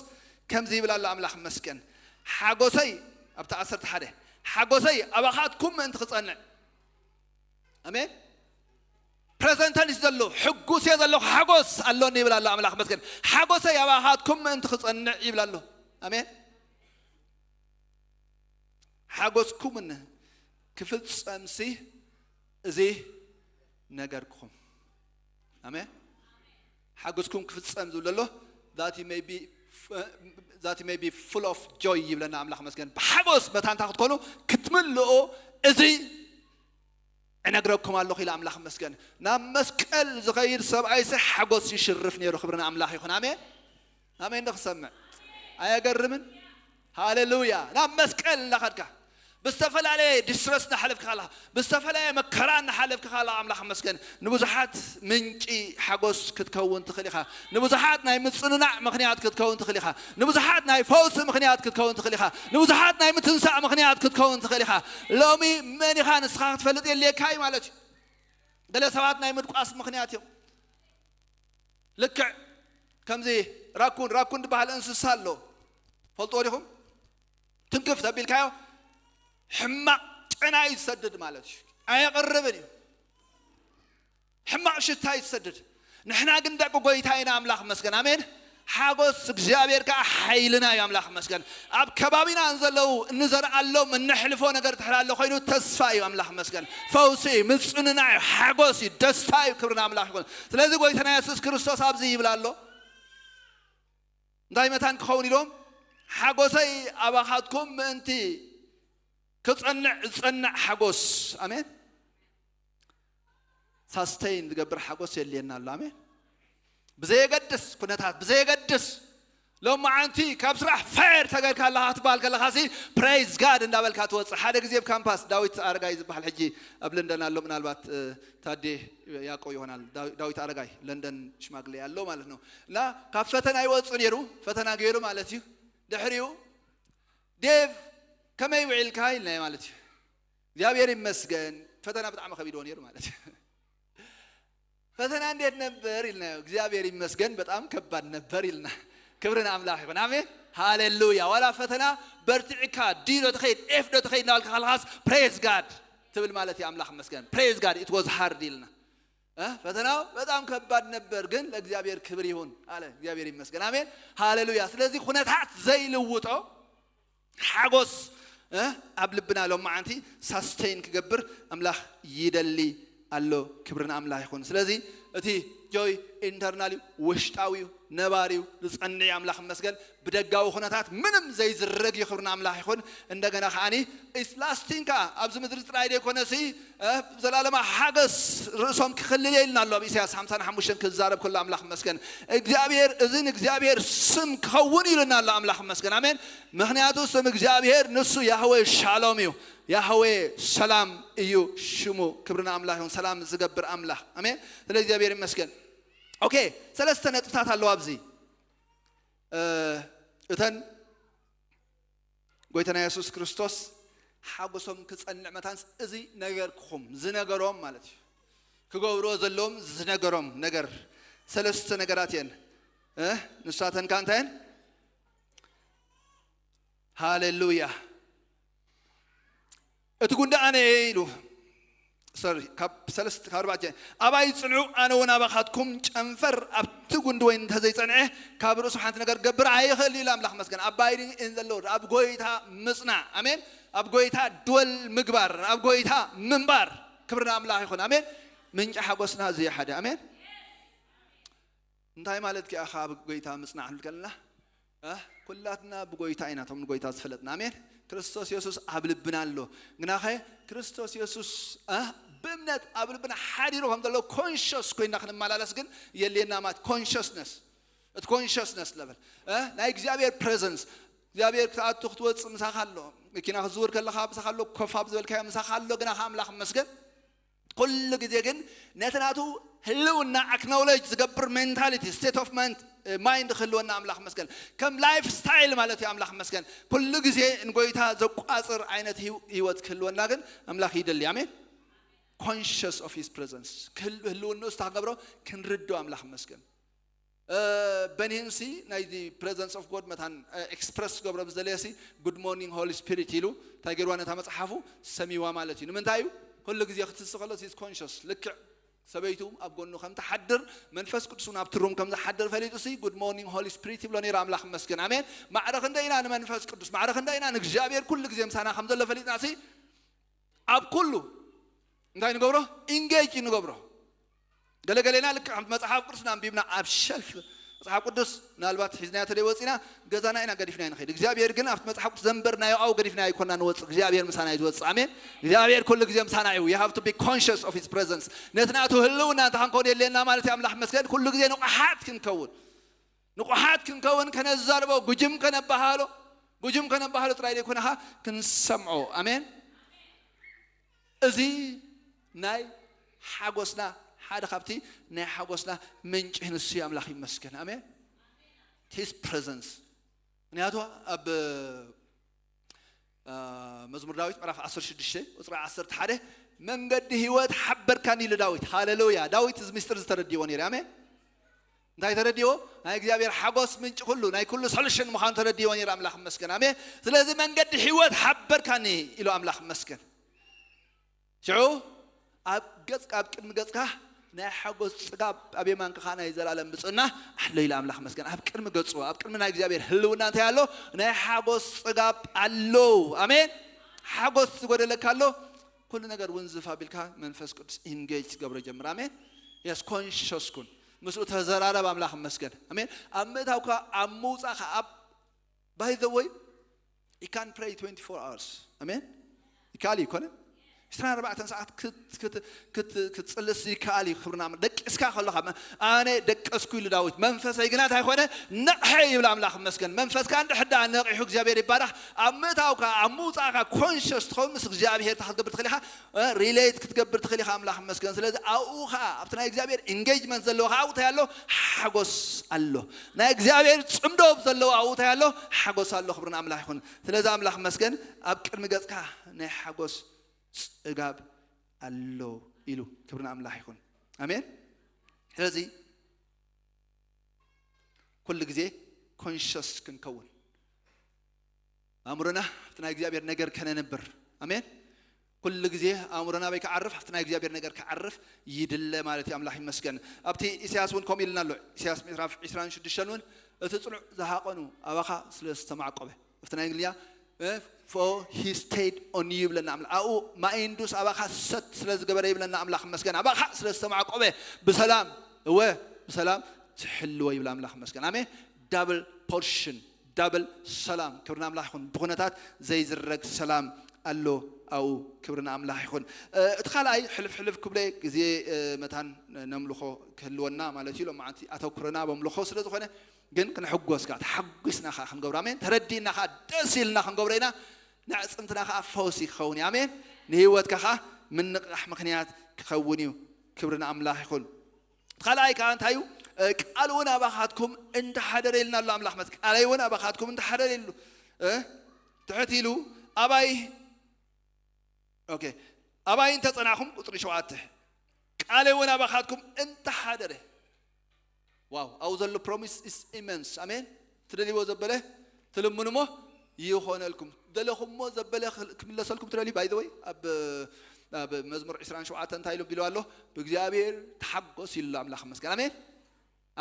ከምዚ ይብል ኣሎ ኣምላኽ መስገን። ሓጎሰይ፣ ኣብቲ ዓሰርተ ሓደ፣ ሓጎሰይ ኣባኻትኩም ምእንቲ ክጸንዕ፣ ኣሜን። ፕሬዘንተንስ ዘሎ ሕጉስ እየ ዘለኹ፣ ሓጎስ ኣሎኒ ይብል ኣሎ ኣምላኽ መስገን። ሓጎሰይ ኣባኻትኩም ምእንቲ ክጸንዕ ይብል ኣሎ። ኣሜን። ሓጎስኩምን ክፍጸምሲ እዚ ነገርኩም። ኣሜን። ሓጎስኩም ክፍጸም ዝብል ዘሎ that you may be that you may be full of joy ይብለና ኣምላኽ መስገን። ብሓጎስ መታንታ ክትኮኑ ክትምልኡ እዚ እነግረኩም ኣለኹ ኢለ ኣምላኽ መስገን። ናብ መስቀል ዝኸይድ ሰብኣይሲ ሓጎስ ይሽርፍ ነይሩ። ክብሪ ንኣምላኽ ይኹን። ኣሜን። ኣሜን ዶ ክሰምዕ? ኣየገርምን? ሃሌሉያ። ናብ መስቀል እናኸድካ ብዝተፈላለየ ዲስትረስ እናሓለፍካ ኣለኻ፣ ብዝተፈላለየ መከራ እናሓለፍካ ኣለኻ። ኣምላኽ መስገን። ንብዙሓት ምንጪ ሓጎስ ክትከውን ትኽእል ኢኻ። ንብዙሓት ናይ ምጽንናዕ ምኽንያት ክትከውን ትኽእል ኢኻ። ንብዙሓት ናይ ፈውሲ ምኽንያት ክትከውን ትኽእል ኢኻ። ንብዙሓት ናይ ምትንሳእ ምኽንያት ክትከውን ትኽእል ኢኻ። ሎሚ መን ኢኻ ንስኻ ክትፈልጥ የድልየካ እዩ ማለት እዩ። ገለ ሰባት ናይ ምድቋስ ምኽንያት እዮም። ልክዕ ከምዚ ራኩን ራኩን ዝበሃል እንስሳ ኣሎ፣ ፈልጥዎ ዲኹም? ትንክፍ ተቢልካዮ ሕማቕ ጨና እዩ ዝሰድድ ማለት እዩ። ኣየቕርብን እዩ። ሕማቕ ሽታ እዩ ዝሰድድ። ንሕና ግን ደቂ ጎይታ ኢና፣ ኣምላኽ መስገን። ኣሜን። ሓጎስ እግዚኣብሔር ከዓ ሓይልና እዩ፣ ኣምላኽ መስገን። ኣብ ከባቢና ዘለዉ እንዘርኣሎም እነሕልፎ ነገር ድሕር ኣሎ ኮይኑ ተስፋ እዩ፣ ኣምላኽ መስገን። ፈውሲ እዩ፣ ምጽንና እዩ፣ ሓጎስ እዩ፣ ደስታ እዩ። ክብሪ ንኣምላኽ ይኹን። ስለዚ ጎይታና የሱስ ክርስቶስ ኣብዚ ይብል ኣሎ፣ እንታይ መታን ክኸውን ኢሎም፣ ሓጎሰይ ኣባኻትኩም ምእንቲ ክጸንዕ ዝጸንዕ ሓጎስ። ኣሜን። ሳስተይን ዝገብር ሓጎስ የድልየና ኣሎ። ኣሜን። ብዘየገድስ ኩነታት፣ ብዘየገድስ ሎማዓንቲ ካብ ስራሕ ፋየር ተገርካ ኣለኻ ክትበሃል ከለኻ ሲ ፕሬዝ ጋድ እንዳበልካ ትወፅእ። ሓደ ግዜ ኣብ ካምፓስ ዳዊት ኣረጋይ ዝበሃል ሕጂ ኣብ ለንደን ኣሎ፣ ምናልባት ታዴ ያቆ ይሆናል። ዳዊት ኣረጋይ ለንደን ሽማግሌ ኣሎ ማለት ነው። እና ካብ ፈተና ይወፅእ ነይሩ፣ ፈተና ገይሩ ማለት እዩ። ድሕሪኡ ዴቭ ከመይ ውዒልካ ኢልናዮ ማለት እዩ። እግዚኣብሔር ይመስገን። ፈተና ብጣዕሚ ከቢድዎ ነይሩ ማለት እዩ። ፈተና እንዴት ነበር ኢልናዮ። እግዚኣብሔር ይመስገን በጣም ከባድ ነበር ኢልና። ክብሪ ንኣምላኽ ይኹን። ኣሜን ሃሌሉያ። ዋላ ፈተና በርቲዕካ ዲ ዶ ትኸይድ ኤፍ ዶ ትኸይድ እናበልካ ካልኻስ ፕሬዝ ጋድ ትብል ማለት እዩ። ኣምላኽ ይመስገን። Praise God, it was hard ኢልና። ፈተናው በጣም ከባድ ነበር ግን ለእግዚኣብሔር ክብር ይሁን አለ። እግዚኣብሔር ይመስገን። ኣሜን ሃሌሉያ። ስለዚህ ኩነታት ዘይልውጦ ሓጎስ ኣብ ልብና ሎማዓንቲ ሳስተይን ክገብር ኣምላኽ ይደሊ ኣሎ። ክብሪ ንኣምላኽ ይኹን። ስለዚ እቲ ጆይ ኢንተርናል እዩ፣ ውሽጣዊ እዩ፣ ነባሪ እዩ፣ ዝጸንዕ እዩ። ኣምላኽ ይመስገን። ብደጋዊ ኩነታት ምንም ዘይዝረግ እዩ። ክብሪ ንኣምላኽ ይኹን። እንደገና ከዓኒ ኢስ ላስቲንግ ከኣ ኣብዚ ምድሪ ጥራይ ዘይኮነሲ ዘላለማ ሓገስ ርእሶም ክኽልል እየ ኢልና ኣሎ ኣብ ኢሳያስ ሓምሳን ሓሙሽተን ክዛረብ ከሎ ኣምላኽ መስገን እግዚኣብሔር እዚ ንእግዚኣብሔር ስም ክኸውን ኢሉና ኣሎ ኣምላኽ መስገን ኣሜን። ምኽንያቱ ስም እግዚኣብሔር ንሱ ያህዌ ሻሎም እዩ። ያህዌ ሰላም እዩ ሽሙ። ክብርና ኣምላኽ ይሁን። ሰላም ዝገብር ኣምላኽ ኣሜን። ስለ እግዚኣብሔር ይመስገን። ኦኬ፣ ሰለስተ ነጥብታት ኣለዋ ኣብዚ። እተን ጎይታና የሱስ ክርስቶስ ሓጎሶም ክጸንዕ መታንስ እዚ ነገርኩም ዝነገሮም ማለት እዩ። ክገብርዎ ዘለዎም ዝነገሮም ነገር ሰለስተ ነገራት እየን። ንሳተን ከ እንታይ እየን? ሃሌሉያ። እቲ ጉንዲ ኣነ እየ ኢሉ። ሶሪ፣ ካብ ሰለስተ ካብ ኣርባዕተ፣ ኣባይ ጽንዑ፣ ኣነ እውን ኣባኻትኩም ጨንፈር ኣብቲ ጉንዲ ወይኒ እንተዘይጸንዐ ካብ ርእሱ ሓንቲ ነገር ክገብር ኣይኽእል ኢሉ ኣምላኽ መስገን። ኣባይዲንግ ኢን ዘ ሎርድ፣ ኣብ ጎይታ ምጽናዕ። ኣሜን። ኣብ ጎይታ ድወል ምግባር፣ ኣብ ጎይታ ምንባር። ክብሪ ንኣምላኽ ይኹን። ኣሜን። ምንጪ ሓጎስና እዚ ሓደ። ኣሜን። እንታይ ማለት ኪ ኣኻ ኣብ ጎይታ ምጽናዕ ክንብል ከለና ኩላትና ብጎይታ ኢና እቶም ንጎይታ ዝፈለጥና። ኣሜን። ክርስቶስ የሱስ ኣብ ልብና ኣሎ። ግናኸ ክርስቶስ የሱስ ብእምነት ኣብ ልብና ሓዲሩ ከም ዘሎ ኮንሽስ ኮይና ክንመላለስ ግን የልየና ማለት ኮንሽስነስ እቲ ኮንሽስነስ ለበል ናይ እግዚኣብሔር ፕሬዘንስ እግዚኣብሔር ክትኣቱ ክትወፅእ ምሳኻ ኣሎ። መኪና ክትዝውር ከለኻ ምሳኻ ኣሎ። ኮፍ ኣብ ዝበልካዮ ምሳኻ ኣሎ። ግናኸ ኣምላኽ መስገን ኩሉ ግዜ ግን ነቲ ናቱ ህልውና ኣክኖሎጅ ዝገብር ሜንታሊቲ ስቴት ኦፍ ማይንድ ክህልወና ኣምላኽ መስገን። ከም ላይፍ ስታይል ማለት እዩ። ኣምላኽ መስገን ኩሉ ግዜ ንጎይታ ዘቋፅር ዓይነት ህይወት ክህልወና ግን ኣምላኽ ይደሊ። ኣሜን። ኮንሽስ ኦፍ ሂስ ፕሬዘንስ ህልውንኡ ስታ ክንገብሮ ክንርዶ ኣምላኽ መስገን። በኒህንሲ ናይዚ ፕሬዘንስ ኦፍ ጎድ መታን ኤክስፕረስ ገብሮ ብዝደለየሲ ጉድ ሞርኒንግ ሆሊ ስፒሪት ኢሉ እንታይ ገይርዋ ነታ መፅሓፉ ሰሚዋ ማለት እዩ። ንምንታይ እዩ? ኩሉ ግዜ ክትስእ ከሎ ሲ ኮንሽስ ልክዕ ሰበይቱ ኣብ ጎኑ ከም ትሓድር መንፈስ ቅዱስ እውን ኣብቲ ሩም ከም ዝሓድር ፈሊጡ ሲ ጉድ ሞርኒንግ ሆሊ ስፒሪት ይብሎ ነይሩ። ኣምላኽ ይመስገን። ኣሜን። ማዕረ ክንደይ ኢና ንመንፈስ ቅዱስ፣ ማዕረ ክንደይ ኢና ንእግዚኣብሔር ኩሉ ግዜ ምሳና ከም ዘሎ ፈሊጥና ሲ ኣብ ኩሉ እንታይ ንገብሮ? ኢንጌጅ ንገብሮ። ገለገሌና ልክዕ ከምቲ መጽሓፍ ቅዱስ ኣንቢብና ኣብ ሸልፍ መጽሓፍ ቅዱስ ምናልባት ሒዝናዮ ተደይ ወፂና ገዛና ኢና ገዲፍና ንኸይድ። እግዚኣብሔር ግን ኣብቲ መጽሓፍ ቅዱስ ዘንበርናዮ ኣብኡ ገዲፍና ኣይኮና ንወፅእ። እግዚኣብሔር ምሳና እዩ ዝወፅእ። ኣሜን። እግዚኣብሔር ኩሉ ግዜ ምሳና እዩ። You have to be conscious of his presence። ነቲ ናቱ ህልውና እንተ ክንከውን የድልየና ማለት እዩ። ኣምላኽ መስገን ኩሉ ግዜ ንቑሓት ክንከውን ንቑሓት ክንከውን ከነዛርቦ ጉጅም ከነባሃሎ ጉጅም ከነባሃሎ ጥራይ ዘይኮነ ኸዓ ክንሰምዖ። ኣሜን። እዚ ናይ ሓጎስና ሓደ ካብቲ ናይ ሓጎስና ምንጭ ንሱ እዩ። ኣምላኽ ይመስገን። ኣሜን። His presence ምክንያቱ ኣብ መዝሙር ዳዊት ምዕራፍ ዓሰርተ ሽዱሽተ ቁፅሪ ዓሰርተ ሓደ መንገዲ ህይወት ሓበርካኒ ኢሉ ዳዊት። ሃሌሉያ። ዳዊት እዚ ምስጢር ዝተረድዎ ነይሩ። ኣሜን። እንታይ ተረድዎ? ናይ እግዚኣብሔር ሓጎስ ምንጭ ኩሉ ናይ ኩሉ ሶሉሽን ምዃኑ ተረድዎ ነይሩ። ኣምላኽ መስገን። ኣሜን። ስለዚ መንገዲ ህይወት ሓበርካኒ ኢሉ ኣምላኽ መስገን። ሽዑ ኣብ ገጽካ ኣብ ቅድሚ ገጽካ ናይ ሓጎስ ጽጋብ ኣብ የማንካ ኸዓ ናይ ዘላለም ብጽና ኣሎ ኢሉ ኣምላኽ መስገን። ኣብ ቅድሚ ገጹ ኣብ ቅድሚ ናይ እግዚኣብሔር ህልውና እንታይ ኣሎ? ናይ ሓጎስ ጽጋብ ኣሎ። ኣሜን። ሓጎስ ዝጎደለካ ኣሎ። ኩሉ ነገር ውንዝፍ ኣቢልካ መንፈስ ቅዱስ ኢንጌጅ ትገብሮ ጀምር። ኣሜን። የስ ኮንሽስ ኩን ምስኡ ተዘራረብ። ኣምላኽ መስገን። ኣሜን። ኣብ ምእታውካ ኣብ ምውፃእካ ኣብ by the way you can pray twenty-four hours. ኣሜን። ይካል ይኮነ ዕስራን ኣርባዕተን ሰዓት ክትፅልስ ይከኣል እዩ። ክብርና ደቂስካ ከለካ ኣነ ደቀስኩ ኢሉ ዳዊት መንፈሰይ ግና እንታይ ኮነ? ነቕሐ ይብል። ኣምላኽ መስገን። መንፈስካ እንድሕዳ ነቂሑ እግዚኣብሔር ይባረኽ። ኣብ ምእታውካ ኣብ ምውፃእካ ኮንሽስ ትኸውን ምስ እግዚኣብሔር ክትገብር ትኽእል ኢኻ። ሪሌት ክትገብር ትኽእል ኢኻ። ኣምላኽ መስገን። ስለዚ ኣብኡ ከዓ ኣብቲ ናይ እግዚኣብሔር ኢንጌጅመንት ዘለዎ ከዓ ኣብኡ እንታይ ኣሎ? ሓጎስ ኣሎ። ናይ እግዚኣብሔር ፅምዶ ዘለዎ ኣብኡ እንታይ ኣሎ? ሓጎስ ኣሎ። ክብርን ኣምላኽ ይኹን። ስለዚ ኣምላኽ መስገን። ኣብ ቅድሚ ገፅካ ናይ ሓጎስ ፅጋብ ኣሎ ኢሉ። ክብርን ኣምላኽ ይኹን። ኣሜን። ስለዚ ኩሉ ግዜ ኮንሽስ ክንከውን ኣእምሮና ኣብቲ ናይ እግዚኣብሔር ነገር ከነንብር። ኣሜን። ኩሉ ግዜ ኣእምሮና በይ ክዓርፍ ኣብቲ ናይ እግዚኣብሔር ነገር ክዓርፍ ይድለ ማለት እዩ። ኣምላኽ ይመስገን። ኣብቲ ኢሳያስ እውን ከምኡ ኢልና ኣሎ። ኢሳያስ ምዕራፍ ዕስራን ሽዱሽተን እውን እቲ ፅኑዕ ዝሃቐኑ ኣባኻ ስለ ዝተማዕቆበ ኣብቲ ናይ እንግሊዝኛ for he stayed on you ይብለና ኣምላኽ። ኣብኡ ማይንዱስ ኣባኻ ሰት ስለ ዝገበረ ይብለና ኣምላኽ መስገን። ኣባኻ ስለ ዝተማዕቆበ ብሰላም እወ ብሰላም ትሕልዎ ይብል ኣምላኽ መስገን። ኣሜን። ዳብል ፖርሽን ዳብል ሰላም ክብርና ኣምላኽ ይኹን። ብኩነታት ዘይዝረግ ሰላም ኣሎ ኣብኡ። ክብርና ኣምላኽ ይኹን። እቲ ካልኣይ ሕልፍ ሕልፍ ክብለ ግዜ መታን ነምልኾ ክህልወና ማለት እዩ። ሎማዓንቲ ኣተኩረና በምልኾ ስለ ዝኾነ ግን ክንሕጎስ ከዓ ተሓጒስና ከዓ ክንገብሮ ኣሜን ተረዲእና ከዓ ደስ ኢልና ክንገብሮ ኢና። ንዕፅምትና ከዓ ፈውሲ ክኸውን እዩ። ኣሜን። ንህይወትካ ከዓ ምንቕቃሕ ምክንያት ክኸውን እዩ። ክብሪ ንኣምላኽ ይኹን። እቲ ካልኣይ ከዓ እንታይ እዩ? ቃል እውን ኣባኻትኩም እንተሓደረ ኢልና ኣሎ ኣምላኽ መት ቃለይ እውን ኣባኻትኩም እንተሓደረ ኢሉ ትሕት ኢሉ ኣባይ ኦኬ ኣባይ እንተፀናኹም ቁፅሪ ሸውዓተ ቃለይ እውን ኣባኻትኩም እንተሓደረ ዋው ኣብኡ ዘሎ ፕሮሚስ ኢስ ኢመንስ ኣሜን። ትደልይዎ ዘበለ ትልምኑ ሞ ይኾነልኩም። ደለኹሞ ዘበለ ክምለሰልኩም ትደልዩ ባይ ወይ ኣብ ኣብ መዝሙር ዕስራን ሸውዓተን እንታይ ኢሉ ቢሉ ኣሎ? ብእግዚኣብሔር ተሓጎስ ኢሉ ኣምላኽ መስገን። ኣሜን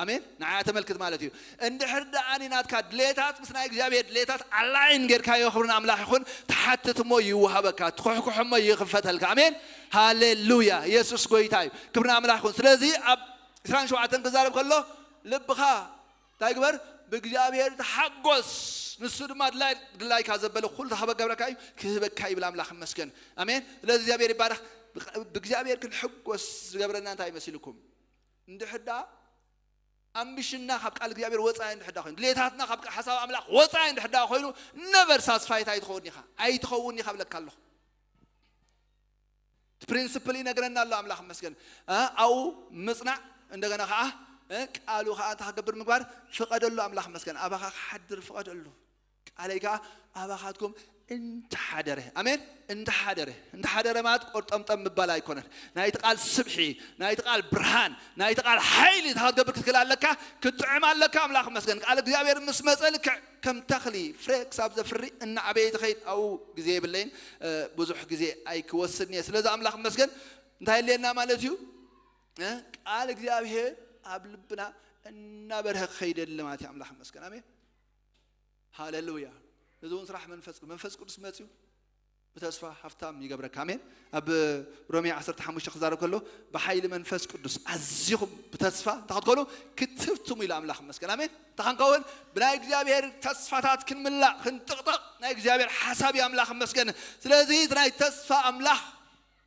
ኣሜን። ንዓያ ተመልክት ማለት እዩ። እንድሕር ደኣ ናትካ ድሌታት ምስ ናይ እግዚኣብሔር ድሌታት ኣላይን ጌርካዮ ክብርን ኣምላኽ ይኹን። ትሓትት እሞ ይወሃበካ፣ ትኩሕኩሕ እሞ ይኽፈተልካ። ኣሜን ሃሌሉያ። ኢየሱስ ጎይታ እዩ። ክብርን ኣምላኽ ይኹን። ስለዚ ኣብ ዕስራን ሸውዓተን ክዛረብ ከሎ ልብኻ እንታይ ግበር? ብእግዚኣብሔር ተሓጎስ፣ ንሱ ድማ ድላይካ ዘበለ ኩሉ ተኸበገብረካ እዩ ክህበካ ይብል ኣምላኽ ይመስገን። ኣሜን። ስለዚ እግዚኣብሔር ይባረኽ። ብእግዚኣብሔር ክንሕጎስ ዝገብረና እንታይ ይመሲልኩም? እንድሕር ደኣ ኣምቢሽንና ካብ ቃል እግዚኣብሔር ወፃኢ እንድሕር ደኣ ኮይኑ ድሌታትና ካብ ሓሳብ ኣምላኽ ወፃኢ እንድሕር ደኣ ኮይኑ ነቨር ሳስፋይት ኣይትኸውን ኢኻ ኣይትኸውን ኢኻ ብለካ ኣለኹ። እቲ ፕሪንስፕል ይነግረና ኣሎ ኣምላኽ መስገን። ኣብኡ ምፅናዕ እንደገና ከዓ ቃሉ ከዓ እንታይ ክገብር ምግባር ፍቐደሉ ኣምላኽ መስገን ኣባኻ ክሓድር ፍቐደሉ። ቃለይ ከዓ ኣባኻትኩም እንተሓደረ፣ ኣሜን፣ እንተሓደረ። እንተሓደረ ማለት ቆርጠምጠም ምባል ኣይኮነን። ናይቲ ቃል ስብሒ፣ ናይቲ ቃል ብርሃን፣ ናይቲ ቃል ሓይሊ እንታይ ክትገብር ክትክእል ኣለካ? ክትጥዕም ኣለካ። ኣምላኽ መስገን። ቃል እግዚኣብሔር ምስ መጸ ልክዕ ከም ተኽሊ ፍረ ክሳብ ዘፍሪ እናዓበየ ትኸይድ። ኣብኡ ግዜ የብለይን፣ ብዙሕ ግዜ ኣይክወስድን እየ። ስለዚ ኣምላኽ መስገን። እንታይ የድልየና ማለት እዩ? ቃል እግዚኣብሔር ኣብ ልብና እናበርሀ ክኸይድ የድሊ ማለት እዩ። ኣምላኽ መስገን። ኣሜን። ሃሌሉያ። እዚ እውን ስራሕ መንፈስ ቅዱስ። መንፈስ ቅዱስ መፅዩ ብተስፋ ሃብታም ይገብረካ። ኣሜን። ኣብ ሮሜ ዓሰርተ ሓሙሽተ ክዛረብ ከሎ ብሓይሊ መንፈስ ቅዱስ ኣዚኹም ብተስፋ እንታይ ክትኮኑ ክትህብትሙ ኢሉ ኣምላኽ መስገን። ኣሜን። እንታይ ክንከውን ብናይ እግዚኣብሔር ተስፋታት ክንምላእ ክንጥቕጠቕ ናይ እግዚኣብሔር ሓሳብ እዩ። ኣምላኽ መስገን። ስለዚ እቲ ናይ ተስፋ ኣምላኽ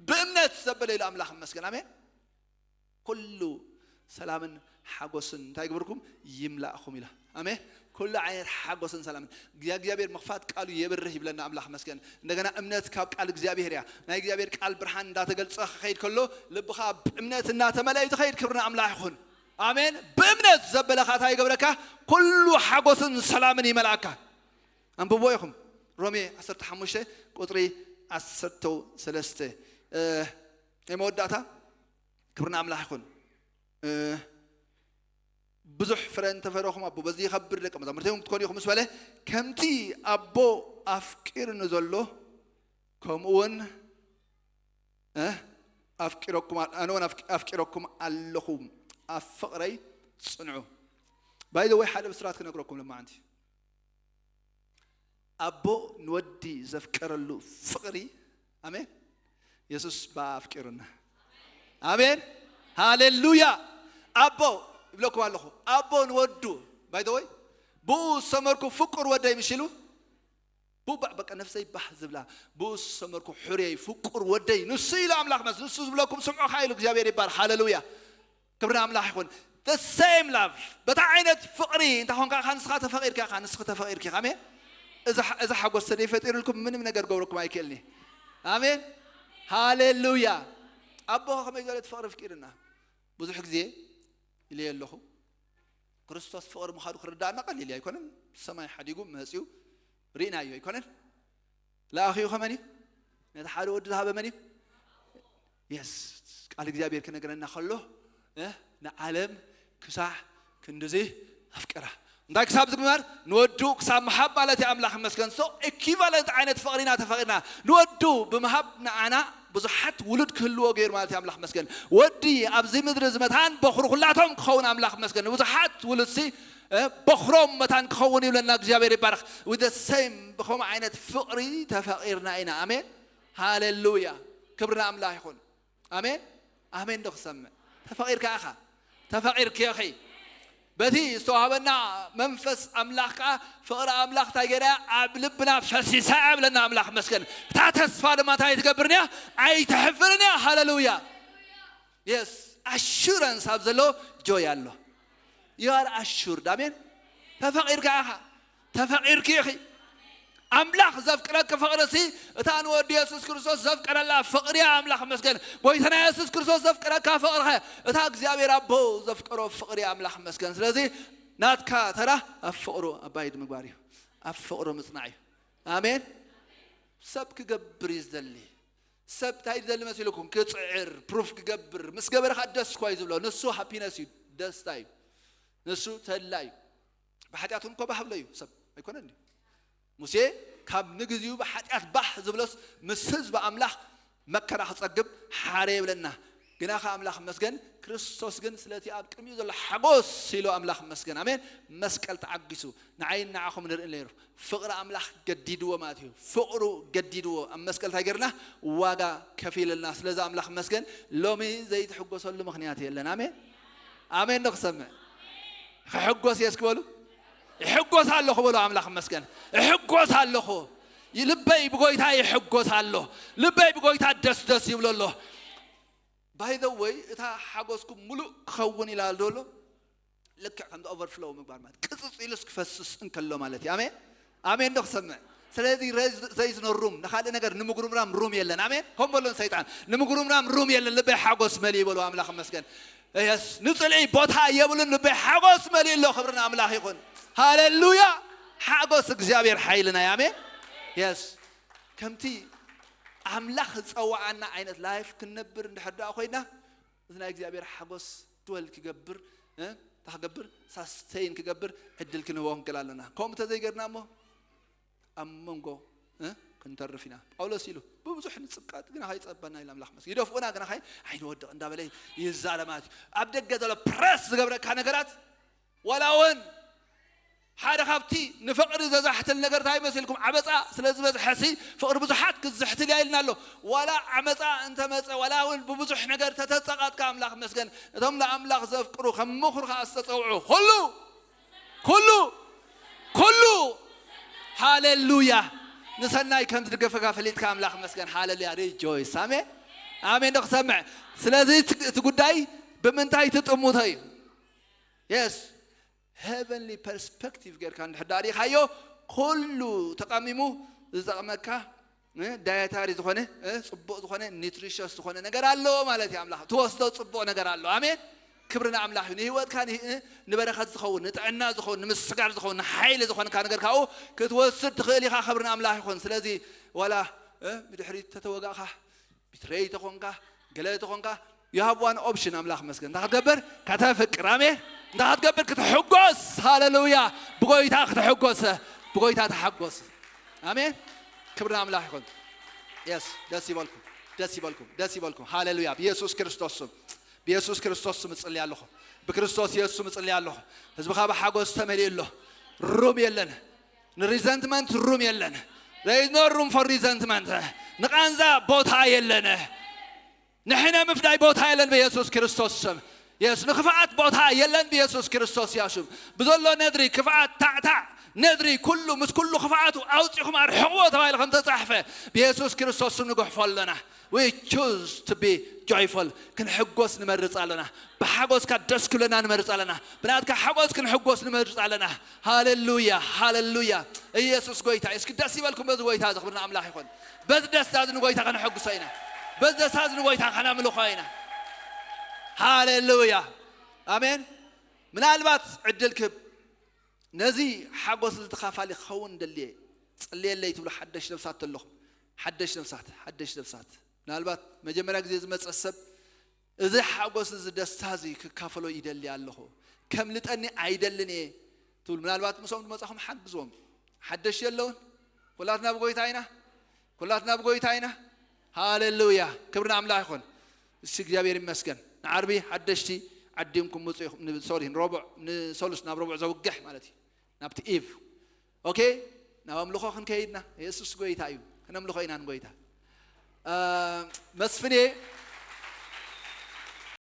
ብእምነት ዘበለ ኢሉ ኣምላኽ መስገን። ኣሜን። ኩሉ ሰላምን ሓጎስን እንታይ ግብርኩም ይምላእኹም ኢላ። ኣሜን። ኩሉ ዓይነት ሓጎስን ሰላምን እግዚኣብሔር ምኽፋት ቃሉ የብርህ ይብለና ኣምላኽ መስገን። እንደገና እምነት ካብ ቃል እግዚኣብሔር እያ። ናይ እግዚኣብሔር ቃል ብርሃን እንዳተገልጸ ክኸይድ ከሎ ልብኻ ብእምነት እናተመልአ እዩ ዝኸይድ። ክብሪ ንኣምላኽ ይኹን። ኣሜን። ብእምነት ዘበለኻ እንታይ ይገብረካ? ኩሉ ሓጎስን ሰላምን ይመልኣካ። ኣንብቦ ኢኹም ሮሜ ዓሰርተ ሓሙሽተ ቁፅሪ ዓሰርተ ሰለስተ። ናይ መወዳእታ ክብሪ ንኣምላኽ ይኹን። ብዙሕ ፍረ እንተፈረኹም ኣቦ በዚ ይኸብር ደቀ መዛሙርተይ እውን ክትኮኑ ኢኹም ምስ በለ፣ ከምቲ ኣቦ ኣፍቂርኒ ዘሎ ከምኡ እውን ኣፍቂረኩም ኣነ እውን ኣፍቂረኩም ኣለኹ፣ ኣብ ፍቕረይ ፅንዑ። ባይ ዘ ወይ ሓደ ብስራት ክነግረኩም ለማዓንቲ ኣቦ ንወዲ ዘፍቀረሉ ፍቕሪ። ኣሜን። የሱስ ብኣ ኣፍቂሩና። ኣሜን። ሃሌሉያ። ኣቦ ይብለኩም ኣለኹ። ኣቦ ንወዱ ባይ ዘ ወይ ብኡ ዝሰመርኩ ፍቁር ወደይ ምሽ ኢሉ ብኡ በቃ ነፍሰይ ባህ ዝብላ ብኡ ዝሰመርኩ ሕርየይ ፍቁር ወደይ ንሱ ኢሉ ኣምላኽ መስ ንሱ ዝብለኩም ስምዑ ኢሉ እግዚኣብሔር ይባር። ሃሌሉያ። ክብሪ ኣምላኽ ይኹን። The same love። በታ ዓይነት ፍቕሪ እንተ ኾንካ ኢኻ ንስኻ ተፈቒርካ ኢኻ ንስኺ ተፈቒርኪ ኢኻ። ኣሜን። እዚ ሓጎስ ተደይ ፈጢሩልኩም ምንም ነገር ገብረኩም ኣይክእልኒ። ኣሜን። ሃሌሉያ። ኣቦኻ ከመይ ዝበለት ፍቕሪ ኣፍቂርና ብዙሕ ግዜ ኢለ ኣለኹ። ክርስቶስ ፍቕሪ ምዃኑ ክርዳእና ቀሊል ኣይኮነን። ሰማይ ሓዲጉ መፅዩ ርኢናዮ ኣይኮነን። ለኣኺኡ ከመን እዩ? ነቲ ሓደ ወዲ ዝሃበ መን እዩ? የስ። ቃል እግዚኣብሔር ክነግረና ከሎ ንዓለም ክሳዕ ክንድዚ ኣፍቀራ። እንታይ ክሳብ ዝግበር ንወዱ ክሳብ ምሃብ ማለት እዩ። ኣምላኽ መስገን ሶ ኤኪቫለንት ዓይነት ፍቕሪና ተፈቒርና ንወዱ ብምሃብ ንዓና ብዙሓት ውሉድ ክህልዎ ገይሩ ማለት እዩ። ኣምላኽ መስገን ወዲ ኣብዚ ምድሪ ዝመታን በኹሩ ኩላቶም ክኸውን ኣምላኽ መስገን ንብዙሓት ውሉድሲ በኹሮም መታን ክኸውን ይብለና እግዚኣብሔር ይባረኽ። With the same ብኸምኡ ዓይነት ፍቕሪ ተፈቒርና ኢና። ኣሜን ሃሌሉያ። ክብሪ ንኣምላኽ ይኹን። ኣሜን ኣሜን። ዶ ክሰምዕ ተፈቒርካ ኢኻ ተፈቒርኪ ኢኺ። በቲ ዝተዋህበና መንፈስ ኣምላኽ ከዓ ፍቕሪ ኣምላኽ እንታይ ገይራ ኣብ ልብና ፈሲሳ እያ ብለና ኣምላኽ መስገን። እታ ተስፋ ድማ እንታይ ትገብርንያ ኣይተሕፍርንያ። ሃሌሉያ። የስ ኣሹረንስ ኣብ ዘሎ ጆይ ኣሎ። You are assured። ኣሜን። ተፈቒርካ ኢኻ ተፈቒርኪ ኢኺ። ኣምላኽ ዘፍቅረኪ ፍቕሪ ሲ እታ ንወዲ የሱስ ክርስቶስ ዘፍቀረላ ፍቕሪ እያ። ኣምላኽ መስገን። ጎይታና የሱስ ክርስቶስ ዘፍቀረካ ፍቕሪ ኸ እታ እግዚኣብሔር ኣቦ ዘፍቀሮ ፍቕሪ እያ። ኣምላኽ መስገን። ስለዚ ናትካ ተራ ኣብ ፍቕሩ ኣባይድ ምግባር እዩ። ኣብ ፍቕሩ ምጽናዕ እዩ። ኣሜን። ሰብ ክገብር እዩ ዝደሊ። ሰብ እንታይ ዝደሊ መሲልኩም ክጽዕር ፕሩፍ ክገብር ምስ ገበረ ከዓ ደስ እኳ እዩ ዝብሎ። ንሱ ሃፒነስ እዩ ደስታ እዩ። ንሱ ተድላ እዩ። ብሓጢኣት እውን እኮ ባህብሎ እዩ ሰብ ኣይኮነን እዩ። ሙሴ ካብ ንግዚኡ ብሓጢኣት ባህ ዝብሎስ ምስ ህዝቢ ኣምላኽ መከራ ክጸግብ ሓረ ይብለና። ግና ከ ኣምላኽ መስገን ክርስቶስ ግን ስለቲ ኣብ ቅድሚኡ ዘሎ ሓጎስ ኢሉ ኣምላኽ መስገን ኣሜን መስቀል ተዓጊሱ ንዓይን ንዓኹም ንርኢ ነይሩ። ፍቕሪ ኣምላኽ ገዲድዎ ማለት እዩ። ፍቕሩ ገዲድዎ ኣብ መስቀል እንታይ ገርና ዋጋ ከፊልና። ስለዚ ኣምላኽ መስገን ሎሚ ዘይትሕጎሰሉ ምኽንያት የለን። ኣሜን ኣሜን። ዶ ክሰምዕ ክሕጎስ እየ እስኪ በሉ። ይሕጎስ ኣለኹ በሉ። ኣምላኽ መስገን ይሕጎስ ኣለኹ። ልበይ ብጎይታ ይሕጎስ ኣሎ። ልበይ ብጎይታ ደስ ደስ ይብሎ ኣሎ። ባይ ዘ ወይ እታ ሓጎስኩም ሙሉእ ክኸውን ኢላ ዶሎ ልክዕ ከምዚ ኦቨርፍሎው ምግባር ማለት ቅፅፅ ኢሉስ ክፈስስ እንከሎ ማለት እዩ። ኣሜን ኣሜን። ዶ ክሰምዕ ስለዚ ዘይዝኖ ሩም ንካልእ ነገር ንምጉርምራም ሩም የለን። ኣሜን። ከም በሎን ሰይጣን ንምጉርምራም ሩም የለን። ልበይ ሓጎስ መሊእ በሉ። ኣምላኽ መስገን። የስ ንፅልኢ ቦታ የብሉን። ልበይ ሓጎስ መሊእ ኣሎ። ክብሪ ንኣምላኽ ይኹን። ሃሌሉያ ሓጎስ እግዚኣብሔር ሓይልና እዩ። ኣሜን። የስ ከምቲ ኣምላኽ ዝጸዋዓና ዓይነት ላይፍ ክንነብር እንድሕር ደኣ ኮይና፣ እዚ ናይ እግዚኣብሔር ሓጎስ ድወል ክገብር እ? እንታይ ክገብር ሳስተይን ክገብር ዕድል ክንህቦ ክንክእል ኣለና። ከምኡ እንተዘይገርና እሞ ኣብ መንጎ እ? ክንተርፍ ኢና። ጳውሎስ ኢሉ ብብዙሕ ንጽቃጥ ግና ከይጸበና ኢሉ ኣምላኽ መስገን ይደፍኡና ግና ከይ ኣይንወድቕ እንዳበለ ይዛረብ ማለት እዩ። ኣብ ደገ ዘሎ ፕረስ ዝገብረካ ነገራት ዋላ እውን ሓደ ካብቲ ንፍቕሪ ዘዛሕትል ነገር እንታይ ይመስልኩም? ዓመፃ ስለ ዝበዝሐ ሲ ፍቕሪ ብዙሓት ክዝሕትል እያ ኢልና ኣሎ። ዋላ ዓመፃ እንተመፀ ዋላ እውን ብብዙሕ ነገር ተተፀቃጥካ ኣምላኽ መስገን እቶም ንኣምላኽ ዘፍቅሩ ከም ምኽሩ ከዓ ዝተፀውዑ ኩሉ ኩሉ ኩሉ ሃሌሉያ ንሰናይ ከም ትድገፈካ ፈሊጥካ ኣምላኽ መስገን ሃሌሉያ ሪጆይስ ኣሜን ኣሜን ዶ ክሰምዕ ስለዚ እቲ ጉዳይ ብምንታይ ትጥሙቶ እዩ የስ ሄቨንሊ ፐርስፐክቲቭ ጌርካ እንድሕር ዳኣ ሪኢኻዮ ኩሉ ተቐሚሙ ዝጠቕመካ ዳየታሪ ዝኾነ ፅቡቕ ዝኾነ ኒትሪሸስ ዝኾነ ነገር ኣለዎ ማለት እዩ ኣምላኽ ትወስዶ ፅቡቕ ነገር ኣሎ ኣሜን ክብሪ ንኣምላኽ እዩ ንህይወትካ ንበረኸት ዝኸውን ንጥዕና ዝኸውን ንምስጋር ዝኸውን ንሓይሊ ዝኾንካ ነገር ካብኡ ክትወስድ ትኽእል ኢኻ ክብሪ ንኣምላኽ ይኹን ስለዚ ዋላ ብድሕሪት ተተወጋእኻ ቢትሬይ ተኾንካ ገለ ተኾንካ you have one option ኣምላኽ መስገን እንታይ ክትገብር ከተፍቅር ኣሜን እንታይ ክትገብር ክትሕጎስ ሃሌሉያ ብጎይታ ክትሕጎስ ብጎይታ ተሓጎስ ኣሜን ክብሪ ኣምላኽ ይኹን የስ ደስ ይበልኩም ደስ ይበልኩም ደስ ይበልኩም ሃሌሉያ ብኢየሱስ ክርስቶስ ስም ብኢየሱስ ክርስቶስ ስም እጽልይ ኣለኹ ብክርስቶስ ኢየሱስ ስም እጽልይ ኣለኹ ህዝብኻ ብሓጎስ ተመሊኡ ኣሎ ሩም የለን ንሪዘንትመንት ሩም የለን there is no room for resentment ንቓንዛ ቦታ የለን ንሕነ ምፍዳይ ቦታ የለን ብየሱስ ክርስቶስ ስም የስ ንክፍኣት ቦታ የለን ብየሱስ ክርስቶስ ያሹም ብዘሎ ነድሪ ክፍኣት ታዕታዕ ነድሪ ኩሉ ምስ ኩሉ ክፍኣቱ ኣውፂኹም ኣርሕቕዎ ተባሂሉ ከም ተፃሕፈ ብየሱስ ክርስቶስ ስም ንጉሕፎ ኣለና we choose to be joyful ክንሕጎስ ንመርፅ ኣለና ብሓጎስካ ደስ ክብለና ንመርፅ ኣለና ብናትካ ሓጎስ ክንሕጎስ ንመርፅ ኣለና ሃሌሉያ ሃሌሉያ ኢየሱስ ጎይታ እስኪ ደስ ይበልኩም በዚ ጎይታ እዚ ክብሪ ንኣምላኽ ይኹን በዚ ደስታ እዚ ንጎይታ ከነሐጉሶ ኢና በዚ ደስታ እዚ ንጎይታ ከነምልኾ ኢና ሃሌሉያ ኣሜን ምናልባት ዕድል ክብ ነዚ ሓጎስ እዚ ተኻፋሊ ክኸውን ደልየ ጽልየለይ ትብሉ ሓደሽ ነብሳት ተለኹም ሓደሽ ነብሳት ሓደሽ ነብሳት ምናልባት መጀመርያ ግዜ ዝመፀ ሰብ እዚ ሓጎስ እዚ ደስታ እዚ ክካፈሎ ይደሊ ኣለኹ ከምልጠኒ ኣይደልን እየ ትብል ምናልባት ምሶም ዝመፃኹም ሓግዝዎም ሓደሽ የለውን ኩላትና ብጎይታ ኢና ኩላትና ብጎይታ ኢና ሃሌሉያ ክብሪ ንኣምላኽ ይኹን እሺ እግዚኣብሔር ይመስገን ንዓርቢ ሓደሽቲ ዓዲምኩም ምፁ ሶሪ ንሮቡዕ ንሰሉስ ናብ ረቡዕ ዘውግሕ ማለት እዩ ናብቲ ኢቭ ኦኬ ናብ ኣምልኾ ክንከይድና የሱስ ጎይታ እዩ ከነምልኾ ኢና ንጎይታ መስፍኔ